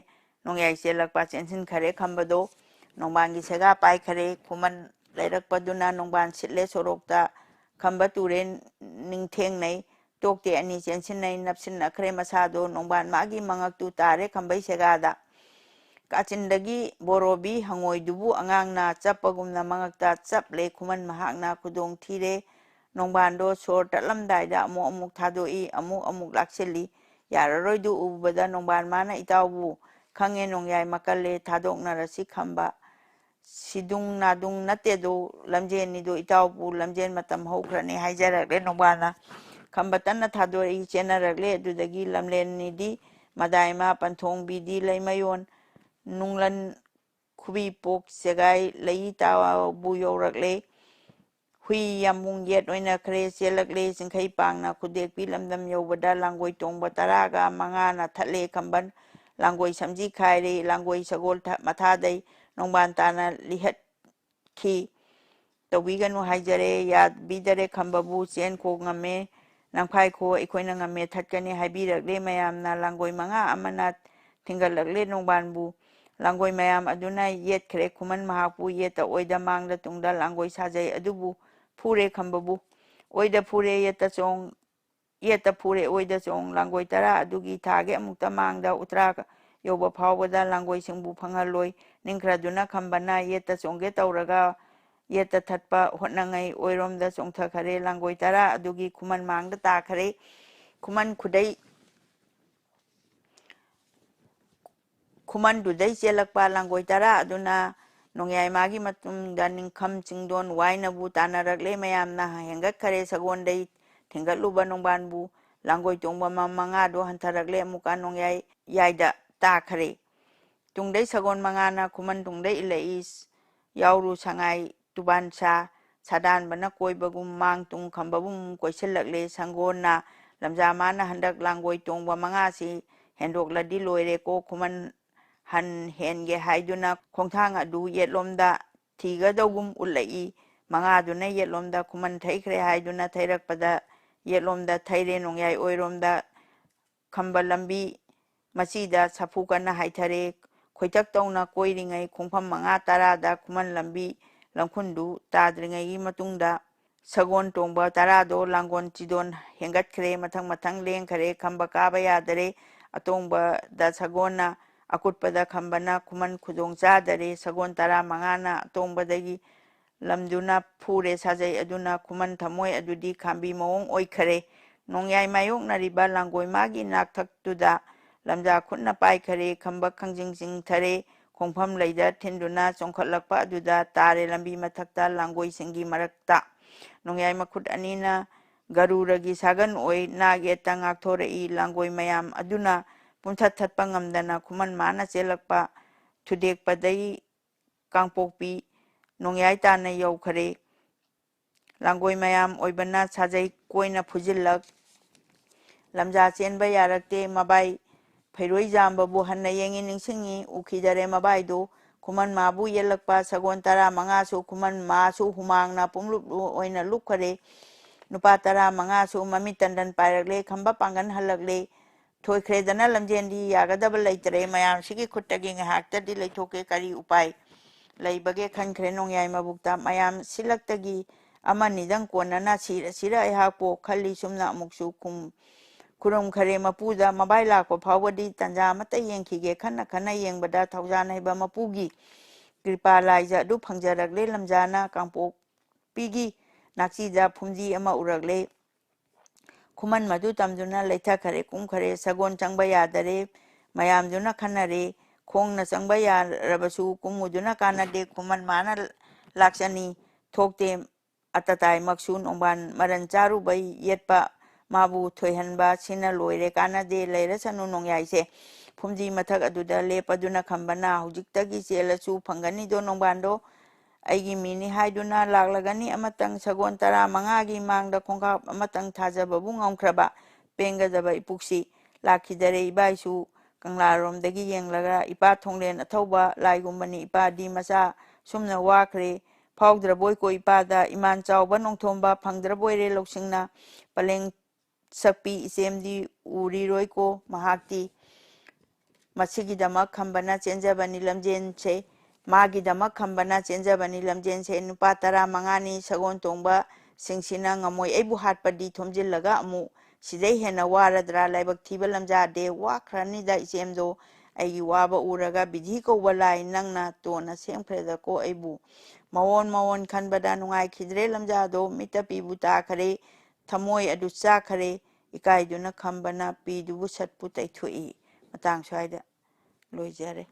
ꯅꯣꯡꯌꯥꯏ ꯆꯦꯜꯂꯛꯄ ꯆꯦꯟꯁꯤꯟꯈꯔꯦ ꯈꯝꯕꯗꯣ꯫ ꯅꯣꯡꯕꯥꯟꯒꯤ ꯁꯦꯒꯥ ꯄꯥꯏꯈꯔꯦ꯫ ꯈꯨꯃꯟ ꯂꯩꯔꯛꯄꯗꯨꯅ ꯅꯣꯡꯕꯥꯟ ꯁꯤꯠꯂꯦ ꯁꯣꯔꯣꯛꯇ꯫ ꯈꯝꯕ ꯇꯨꯔꯦ ꯅꯤꯡꯊꯦꯡꯅꯩ꯫ ꯇꯣꯛꯇꯦ ꯑꯅꯤ ꯆꯦꯟꯁꯤꯟꯅꯩ꯫ ꯅꯞꯁꯤꯟꯅꯈ꯭ꯔꯦ ꯃꯁꯥꯗꯣ꯫ ꯅꯣꯡꯕꯥꯟ ꯃꯥꯒꯤ ꯃꯉꯛꯇꯨ ꯇꯥꯔꯦ ꯈꯝꯕꯩ ꯁꯦꯒꯥꯗ꯫ ꯀꯥꯆꯤꯟꯗꯒꯤ ꯕꯣꯔꯣꯕꯤ ꯍꯉꯣꯏꯗꯨꯕꯨ ꯑꯉꯥꯡꯅ ꯆꯞꯄꯒꯨꯝꯅ ꯃꯉꯛꯇ ꯆꯞꯂꯦ꯫ ꯈꯨꯃꯟ ꯃꯍꯥꯛꯅ ꯈꯨꯗꯣꯡ ꯊꯤꯔꯦ꯫ ꯅꯣꯡꯕꯥꯟꯗꯣ ꯁꯣꯔ ꯇꯠꯂꯝꯗꯥꯏꯗ ꯑꯃꯨꯛ ꯑꯃꯨꯛ ꯊꯥꯗꯣꯛꯏ, ꯑꯃꯨꯛ ꯑꯃꯨꯛ ꯂꯥꯛꯁꯤꯜꯂꯤ꯫ ꯌꯥꯔꯔꯣꯏꯗꯨ ꯎꯕꯗ ꯅꯣꯡꯕꯥꯟ ꯃꯥꯅ, "ꯏꯇꯥꯎꯕꯨ ꯈꯪꯉꯦ ꯅꯣꯡꯌꯥꯏ ꯃꯀꯜꯂꯦ, ꯊꯥꯗꯣꯛꯅꯔꯁꯤ ꯈꯝꯕ꯫ ꯁꯤꯗꯨꯡ ꯅꯥꯗꯨꯡ ꯅꯠꯇꯦꯗꯣ, ꯂꯝꯖꯦꯟꯅꯤꯗꯣ ꯏꯇꯥꯎꯕꯨ, ꯂꯝꯖꯦꯟ ꯃꯇꯝ ꯍꯧꯈ꯭ꯔꯅꯤ" ꯍꯥꯏꯖꯔꯛꯂꯦ ꯅꯣꯡꯕꯥꯟꯅ꯫ ꯈꯝꯕ ꯇꯟꯅ ꯊꯥꯗꯣꯔꯛꯏ, ꯆꯦꯟꯅꯔꯛꯂꯦ꯫ ꯑꯗꯨꯗꯒꯤ ꯂꯝꯂꯦꯟꯅꯤꯗꯤ ꯃꯗꯥꯏꯃ, ꯄꯟꯊꯣꯡꯕꯤꯗꯤ ꯂꯩꯃꯌꯣꯟ, ꯅꯨꯡꯂꯟ ꯈꯨꯕꯤ ꯄꯣꯛ ꯆꯦꯒꯥꯏ ꯂꯩ ꯇꯥꯕꯨ ꯌꯧꯔꯛꯂꯦ꯫ ꯍꯨꯏ ꯌꯥꯝꯕꯨꯡ ꯌꯦꯠ ꯑꯣꯏꯅꯈ꯭ꯔꯦ, ꯆꯦꯜꯂꯛꯂꯦ꯫ ꯆꯤꯡꯈꯩ ꯄꯥꯡꯅ ꯈꯨꯗꯦꯛꯄꯤ ꯂꯝꯗꯝ ꯌꯧꯕꯗ ꯂꯥꯡꯒꯣꯏ ꯇꯣꯡꯕ ꯇꯔꯥꯒ ꯃꯉꯥꯅ ꯊꯠꯂꯦ ꯈꯝꯕꯟ꯫ ꯂꯥꯡꯒꯣꯏ ꯁꯝꯖꯤ ꯈꯥꯏꯔꯦ, ꯂꯥꯡꯒꯣꯏ ꯁꯒꯣꯜ ꯊ-, ꯃꯊꯥꯗꯩ ꯅꯣꯡꯕꯥꯟ ꯇꯥꯅ ꯂꯤꯍꯠꯈꯤ꯫ ꯇꯧꯕꯤꯒꯅꯨ ꯍꯥꯏꯖꯔꯦ, ꯌꯥꯕꯤꯗꯔꯦ ꯈꯝꯕꯕꯨ꯫ ꯆꯦꯟꯈꯣ ꯉꯝꯃꯦ, ꯅꯝꯈꯥꯏꯈꯣ, ꯑꯩꯈꯣꯏꯅ ꯉꯝꯃꯦ ꯊꯠꯀꯅꯤ ꯍꯥꯏꯕꯤꯔꯛꯂꯦ ꯃꯌꯥꯝꯅ꯫ ꯂꯥꯡꯒꯣꯏ ꯃꯉꯥ ꯑꯃꯅ ꯊꯤꯡꯒꯠꯂꯛꯂꯦ ꯅꯣꯡꯕꯥꯟꯕꯨ꯫ ꯂꯥꯡꯒꯣꯏ ꯃꯌꯥꯝ ꯑꯗꯨꯅ ꯌꯦꯠꯈ꯭ꯔꯦ ꯈꯨꯃꯟ ꯃꯍꯥꯛꯄꯨ, ꯌꯦꯠꯇ ꯑꯣꯏꯗ ꯃꯥꯡꯗ ꯇꯨꯡꯗ ꯂꯥꯡꯒꯣꯏ ꯁꯥꯖꯩ ꯑꯗꯨꯕꯨ ꯐꯨꯔꯦ ꯈꯝꯕꯕꯨ꯫ ꯑꯣꯏꯗ ꯐꯨꯔꯦ, ꯌꯦꯠꯇ ꯆꯣꯡ-, ꯌꯦꯠꯇ ꯐꯨꯔꯦ, ꯑꯣꯏꯗ ꯆꯣꯡ꯫ ꯂꯥꯡꯒꯣꯏ ꯇꯔꯥ ꯑꯗꯨꯒꯤ ꯊꯥꯒꯤ ꯑꯃꯨꯛꯇ ꯃꯥꯡꯗ ꯎꯇ꯭ꯔꯥ ꯌꯧꯕ ꯐꯥꯎꯕꯗ ꯂꯥꯡꯒꯣꯏꯁꯤꯡꯕꯨ ꯐꯪꯍꯜꯂꯣꯏ꯫ ꯅꯤꯡꯈ꯭ꯔꯗꯨꯅ ꯈꯝꯕꯅ ꯌꯦꯠꯇ ꯆꯣꯡꯒꯦ ꯇꯧꯔꯒ ꯌꯦꯠꯇ ꯊꯠꯄ ꯍꯣꯠꯅꯉꯩ ꯑꯣꯏꯔꯣꯝꯗ ꯆꯣꯡꯊꯈꯔꯦ꯫ ꯂꯥꯡꯒꯣꯏ ꯇꯔꯥ ꯑꯗꯨꯒꯤ ꯈꯨꯃꯟ ꯃꯥꯡꯗ ꯇꯥꯈꯔꯦ꯫ ꯈꯨꯃꯟ ꯈꯨꯗꯩ ꯈꯨꯃꯟꯗꯨꯗꯩ ꯆꯦꯜꯂꯛꯄ ꯂꯥꯡꯒꯣꯏ ꯇꯔꯥ ꯑꯗꯨꯅ ꯅꯣꯡꯌꯥꯏ ꯃꯥꯒꯤ ꯃꯇꯨꯡꯗ ꯅꯤꯡꯈꯝ ꯆꯤꯡꯗꯣꯟ ꯋꯥꯏꯅꯕꯨ ꯇꯥꯟꯅꯔꯛꯂꯦ꯫ ꯃꯌꯥꯝꯅ ꯍꯦꯟꯒꯠꯈꯔꯦ ꯁꯒꯣꯟꯗꯩ ꯊꯤꯡꯒꯠꯂꯨꯕ ꯅꯣꯡꯕꯥꯟꯕꯨ꯫ ꯂꯥꯡꯒꯣꯏ ꯇꯣꯡꯕ ꯃ-, ꯃꯉꯥꯗꯣ ꯍꯟꯊꯔꯛꯂꯦ꯫ ꯑꯃꯨꯛꯀ ꯅꯣꯡꯌꯥꯏ ꯌꯥꯏꯗ ꯇꯥꯈꯔꯦ꯫ ꯇꯨꯡꯗꯩ ꯁꯒꯣꯜ ꯃꯉꯥꯅ ꯈꯨꯃꯟ ꯇꯨꯡꯗꯩ ꯏꯜꯂꯛꯏ꯫ ꯌꯥꯎꯔꯨ ꯁꯉꯥꯏ ꯇꯨꯕꯥꯟ ꯁꯥ, ꯁꯥꯗꯥꯟꯕꯅ ꯀꯣꯏꯕꯒꯨꯝ ꯃꯥꯡ ꯇꯨꯡ ꯈꯝꯕꯕꯨꯝ ꯀꯣꯏꯁꯤꯜꯂꯛꯂꯦ꯫ ꯁꯪꯒꯣꯟꯅ ꯂꯝꯖꯥ ꯃꯥꯅ ꯍꯟꯗꯛ ꯂꯥꯡꯒꯣꯏ ꯇꯣꯡꯕ ꯃꯉꯥꯁꯤ ꯍꯦꯟꯗꯣꯛꯂꯗꯤ ꯂꯣꯏꯔꯦꯀꯣ꯫ ꯈꯨꯃꯟ ꯍꯟ ꯍꯦꯟꯒꯦ ꯍꯥꯏꯗꯨꯅ ꯈꯣꯡꯊꯥꯡ ꯑꯗꯨ ꯌꯦꯠꯂꯣꯝꯗ ꯊꯤꯒꯗꯧꯒꯨꯝ ꯎꯠꯂꯛꯏ꯫ ꯃꯉꯥꯗꯨꯅ ꯌꯦꯠꯂꯣꯝꯗ ꯈꯨꯃꯟ ꯊꯩꯈ꯭ꯔꯦ ꯍꯥꯏꯗꯨꯅ ꯊꯩꯔꯛꯄꯗ ꯌꯦꯠꯂꯣꯝꯗ ꯊꯩꯔꯦ꯫ ꯅꯣꯡꯌꯥꯏ ꯑꯣꯏꯔꯣꯝꯗ ꯈꯝꯕ ꯂꯝꯕꯤ ꯃꯆꯤꯗ ꯁꯥꯐꯨ ꯀꯟꯅ ꯍꯥꯏꯊꯔꯦ꯫ ꯈꯣꯏꯇꯛ ꯇꯧꯅ ꯀꯣꯏꯔꯤꯉꯩ ꯈꯣꯡꯐꯝ ꯃꯉꯥ ꯇꯔꯥꯗ ꯈꯨꯃꯟ ꯂꯝꯕꯤ ꯂꯝꯈꯨꯟꯗꯨ ꯇꯥꯗ꯭ꯔꯤꯉꯩꯒꯤ ꯃꯇꯨꯡꯗ ꯁꯒꯣꯜ ꯇꯣꯡꯕ ꯇꯔꯥꯗꯣ ꯂꯥꯡꯒꯣꯜ ꯆꯤꯗꯣꯟ ꯍꯦꯟꯒꯠꯈ꯭ꯔꯦ꯫ ꯃꯊꯪ ꯃꯊꯪ ꯂꯦꯡꯈꯔꯦ꯫ ꯈꯝꯕ ꯀꯥꯕ ꯌꯥꯗꯔꯦ꯫ ꯑꯇꯣꯡꯕꯗ ꯁꯒꯣꯜꯅ, ꯑꯀꯨꯠꯄꯗ ꯈꯝꯕꯅ ꯈꯨꯃꯟ ꯈꯨꯗꯣꯡ ꯆꯥꯗꯔꯦ꯫ ꯁꯒꯣꯜ ꯇꯔꯥ ꯃꯉꯥꯅ ꯑꯇꯣꯡꯕꯗꯒꯤ ꯂꯝꯗꯨꯅ ꯐꯨꯔꯦ꯫ ꯁꯥꯖꯩ ꯑꯗꯨꯅ ꯈꯨꯃꯟ ꯊꯃꯣꯏ ꯑꯗꯨꯗꯤ ꯈꯥꯝꯕꯤ ꯃꯑꯣꯡ ꯑꯣꯏꯈꯔꯦ꯫ ꯅꯣꯡꯌꯥꯏ ꯃꯥꯌꯣꯛꯅꯔꯤꯕ ꯂꯥꯡꯒꯣꯏ ꯃꯥꯒꯤ ꯅꯥꯛꯊꯛꯇꯨꯗ ꯂꯝꯖꯥ ꯈꯨꯠꯅ ꯄꯥꯏꯈꯔꯦ꯫ ꯈꯝꯕ ꯈꯪꯖꯤꯡ ꯆꯤꯡꯊꯔꯦ꯫ ꯈꯣꯡꯐꯝ ꯂꯩꯗ ꯊꯤꯟꯗꯨꯅ ꯆꯣꯡꯈꯠꯂꯛꯄ ꯑꯗꯨꯗ ꯇꯥꯔꯦ ꯂꯝꯕꯤ ꯃꯊꯛꯇ ꯂꯥꯡꯒꯣꯏꯁꯤꯡꯒꯤ ꯃꯔꯛꯇ꯫ ꯅꯣꯡꯌꯥꯏ ꯃꯈꯨꯠ ꯑꯅꯤꯅ ꯒꯔꯨꯔꯒꯤ ꯁꯥꯒꯟ ꯑꯣꯏ ꯅꯥꯛ ꯌꯦꯠꯇ ꯉꯥꯛꯊꯣꯔꯛꯏ꯫ ꯂꯥꯡꯒꯣꯏ ꯃꯌꯥꯝ ꯑꯗꯨꯅ ꯄꯨꯝꯊꯠ ꯊꯠꯄ ꯉꯝꯗꯅ ꯈꯨꯃꯟ ꯃꯥꯅ ꯆꯦꯜꯂꯛꯄ ꯊꯨꯗꯦꯛꯄꯗꯩ ꯀꯥꯡꯄꯣꯛꯄꯤ ꯅꯣꯡꯌꯥꯏ ꯇꯥꯟꯅ ꯌꯧꯈꯔꯦ꯫ ꯂꯥꯡꯒꯣꯏ ꯃꯌꯥꯝ ꯑꯣꯏꯕꯅ ꯁꯥꯖꯩ ꯀꯣꯏꯅ ꯐꯨꯖꯤꯜꯂꯛ꯫ ꯂꯝꯖꯥ ꯆꯦꯟꯕ ꯌꯥꯔꯛꯇꯦ꯫ ꯃꯕꯥꯏ ꯐꯩꯔꯣꯏ ꯌꯥꯝꯕꯕꯨ ꯍꯟꯅ ꯌꯦꯡꯉꯤ ꯅꯤꯡꯁꯤꯡꯉꯤ꯫ ꯎꯈꯤꯗꯔꯦ ꯃꯕꯥꯏꯗꯨ꯫ ꯈꯨꯃꯟ ꯃꯥꯕꯨ ꯌꯦꯜꯂꯛꯄ ꯁꯒꯣꯜ ꯇꯔꯥ ꯃꯉꯥꯁꯨ ꯈꯨꯃꯟ ꯃꯥꯁꯨ ꯍꯨꯃꯥꯡꯅ ꯄꯨꯡꯂꯨꯞ ꯑꯣꯏꯅ ꯂꯨꯞꯈꯔꯦ꯫ ꯅꯨꯄꯥ ꯇꯔꯥ ꯃꯉꯥꯁꯨ ꯃꯃꯤꯠ ꯇꯟꯗꯟ ꯄꯥꯏꯔꯛꯂꯦ, ꯈꯝꯕ ꯄꯥꯡꯒꯟ ꯍꯜꯂꯛꯂꯦ꯫ ꯊꯣꯏꯈ꯭ꯔꯦꯗꯅ ꯂꯝꯖꯦꯟꯗꯤ ꯌꯥꯒꯗꯕ ꯂꯩꯇꯔꯦ꯫ ꯃꯌꯥꯝꯁꯤꯒꯤ ꯈꯨꯠꯇꯒꯤ ꯉꯥꯏꯍꯥꯛꯇꯗꯤ ꯂꯩꯊꯣꯛꯀꯦ꯫ ꯀꯔꯤ ꯎꯄꯥꯏ ꯂꯩꯕꯒꯦ ꯈꯟꯈ꯭ꯔꯦ ꯅꯣꯡꯌꯥꯏ ꯃꯕꯨꯛꯇ꯫ ꯃꯌꯥꯝ ꯁꯤꯜꯂꯛꯇꯒꯤ ꯑꯃꯅꯤꯗꯪ ꯀꯣꯟꯅꯅ ꯁꯤꯔ ꯁꯤꯔ ꯑꯩꯍꯥꯛꯄꯨ ꯈꯜꯂꯤ꯫ ꯁꯨꯝꯅ ꯑꯃꯨꯛꯁꯨ ꯈꯨꯝ-, ꯈꯨꯔꯨꯝꯈꯔꯦ ꯃꯄꯨꯗ꯫ ꯃꯕꯥꯏ ꯂꯥꯛꯄ ꯐꯥꯎꯕꯗꯤ ꯇꯟꯖꯥ ꯑꯃꯠꯇ ꯌꯦꯡꯈꯤꯒꯦ꯫ ꯈꯟꯅ ꯈꯟꯅ ꯌꯦꯡꯕꯗ ꯊꯧꯖꯥꯟ ꯍꯩꯕ ꯃꯄꯨꯒꯤ ꯀ꯭ꯔꯤꯄꯥ ꯂꯥꯏꯖ ꯑꯗꯨ ꯐꯪꯖꯔꯛꯂꯦ꯫ ꯂꯝꯖꯥꯅ ꯀꯥꯡꯄꯣꯛ ꯄꯤꯒꯤ ꯅꯥꯛꯆꯤꯗ ꯐꯨꯝꯗꯤ ꯑꯃ ꯎꯔꯛꯂꯦ꯫ ꯈꯨꯃꯟ ꯃꯗꯨ ꯇꯝꯗꯨꯅ ꯂꯩꯊꯈꯔꯦ, ꯀꯨꯝꯈꯔꯦ꯫ ꯁꯒꯣꯜ ꯆꯪꯕ ꯌꯥꯗꯔꯦ꯫ ꯃꯌꯥꯝꯗꯨꯅ ꯈꯟꯅꯔꯦ, ꯈꯣꯡꯅ ꯆꯪꯕ ꯌꯥꯔꯕꯁꯨ ꯀꯨꯝꯃꯨꯗꯨꯅ ꯀꯥꯟꯅꯗꯦ꯫ ꯈꯨꯃꯟ ꯃꯥꯅ ꯂꯥꯛꯆꯅꯤ ꯊꯣꯛꯇꯦ꯫ ꯑꯇꯇꯥꯏꯃꯛꯁꯨ ꯅꯣꯡꯕꯥꯟ ꯃꯔꯟ ꯆꯥꯔꯨꯕꯩ ꯌꯦꯠꯄ ꯃꯥꯕꯨ ꯊꯣꯏꯍꯟꯕ ꯁꯤꯅ ꯂꯣꯏꯔꯦ꯫ ꯀꯥꯟꯅꯗꯦ, ꯂꯩꯔꯁꯅꯨ ꯅꯣꯡꯌꯥꯏꯁꯦ꯫ ꯐꯨꯝꯗꯤ ꯃꯊꯛ ꯑꯗꯨꯗ ꯂꯦꯞꯄꯗꯨꯅ ꯈꯝꯕꯅ ꯍꯧꯖꯤꯛꯇꯒꯤ ꯆꯦꯜꯂꯁꯨ ꯐꯪꯒꯅꯤꯗꯣ ꯅꯣꯡꯕꯥꯟꯗꯣ꯫ ꯑꯩꯒꯤ ꯃꯤꯅꯤ ꯍꯥꯏꯗꯨꯅ ꯂꯥꯛꯂꯒꯅꯤ꯫ ꯑꯃꯇꯪ ꯁꯒꯣꯜ ꯇꯔꯥ ꯃꯉꯥꯒꯤ ꯃꯥꯡꯗ ꯈꯣꯡꯀꯥꯞ ꯑꯃꯇꯪ ꯊꯥꯖꯕꯕꯨ ꯉꯝꯈ꯭ꯔꯕ ꯄꯦꯟꯒꯗꯕ ꯏꯄꯨꯛꯁꯤ꯫ ꯂꯥꯛꯈꯤꯗꯔꯦ ꯏꯕꯥꯏꯁꯨ꯫ ꯀꯪꯂꯥꯔꯣꯝꯗꯒꯤ ꯌꯦꯡꯂꯒ ꯏꯄꯥ ꯊꯣꯡꯂꯦꯟ ꯑꯊꯧꯕ ꯂꯥꯏꯒꯨꯝꯕꯅꯤ ꯏꯄꯥꯗꯤ ꯃꯆꯥ ꯁꯨꯝꯅ ꯋꯥꯈ꯭ꯔꯦ꯫ ꯐꯥꯎꯗ꯭ꯔꯕꯣꯏꯀꯣ ꯏꯄꯥꯗ ꯏꯃꯥꯟ ꯆꯥꯎꯕ ꯅꯣꯡꯊꯣꯝꯕ ꯐꯪꯗ꯭ꯔꯕꯣꯏꯔꯦ ꯂꯧꯁꯤꯡꯅ꯫ ꯄꯂꯦꯡ ꯁꯛꯄꯤ ꯏꯆꯦꯝꯗꯤ ꯎꯔꯤꯔꯣꯏꯀꯣ ꯃꯍꯥꯛꯇꯤ꯫ ꯃꯁꯤꯒꯤꯗꯃꯛ ꯈꯝꯕꯅ ꯆꯦꯟꯖꯕꯅꯤ ꯂꯝꯖꯦꯟꯁꯦ꯫ ꯃꯥꯒꯤꯗꯃꯛ ꯈꯝꯕꯅ ꯆꯦꯟꯖꯕꯅꯤ ꯂꯝꯖꯦꯟꯁꯦ꯫ ꯅꯨꯄꯥ ꯇꯔꯥ ꯃꯉꯥꯅꯤ ꯁꯒꯣꯜ ꯇꯣꯡꯕꯁꯤꯡꯁꯤꯅ ꯉꯝꯃꯣꯏ꯫ ꯑꯩꯕꯨ ꯍꯥꯠꯄꯗꯤ ꯊꯣꯝꯖꯤꯜꯂꯒ ꯑꯃꯨꯛ ꯁꯤꯗꯩ ꯍꯦꯟꯅ ꯋꯥꯔꯗ꯭ꯔꯥ? ꯂꯥꯏꯕꯛ ꯊꯤꯕ ꯂꯝꯖꯥꯗꯦ, ꯋꯥꯈ꯭ꯔꯅꯤꯗ ꯏꯆꯦꯝꯗꯣ꯫ ꯑꯩꯒꯤ ꯋꯥꯕ ꯎꯔꯒ ꯕꯤꯙꯤ ꯀꯧꯕ ꯂꯥꯏ ꯅꯪꯅ ꯇꯣꯟꯅ ꯁꯦꯝꯈ꯭ꯔꯦꯗꯀꯣ ꯑꯩꯕꯨ꯫ ꯃꯑꯣꯟ ꯃꯑꯣꯟ ꯈꯟꯕꯗ ꯅꯨꯡꯉꯥꯏꯈꯤꯗ꯭ꯔꯦ ꯂꯝꯖꯥꯗꯣ꯫ ꯃꯤꯠꯇ ꯄꯤꯕꯨ ꯇꯥꯈꯔꯦ, ꯊꯃꯣꯏ ꯑꯗꯨ ꯆꯥꯈꯔꯦ꯫ ꯏꯀꯥꯏꯗꯨꯅ ꯈꯝꯕꯅ ꯄꯤꯗꯨꯕꯨ ꯁꯠꯄꯨ ꯇꯩꯊꯣꯛꯏ꯫ ꯃꯇꯥꯡ ꯁ꯭ꯋꯥꯏꯗ ꯂꯣꯏꯖꯔꯦ꯫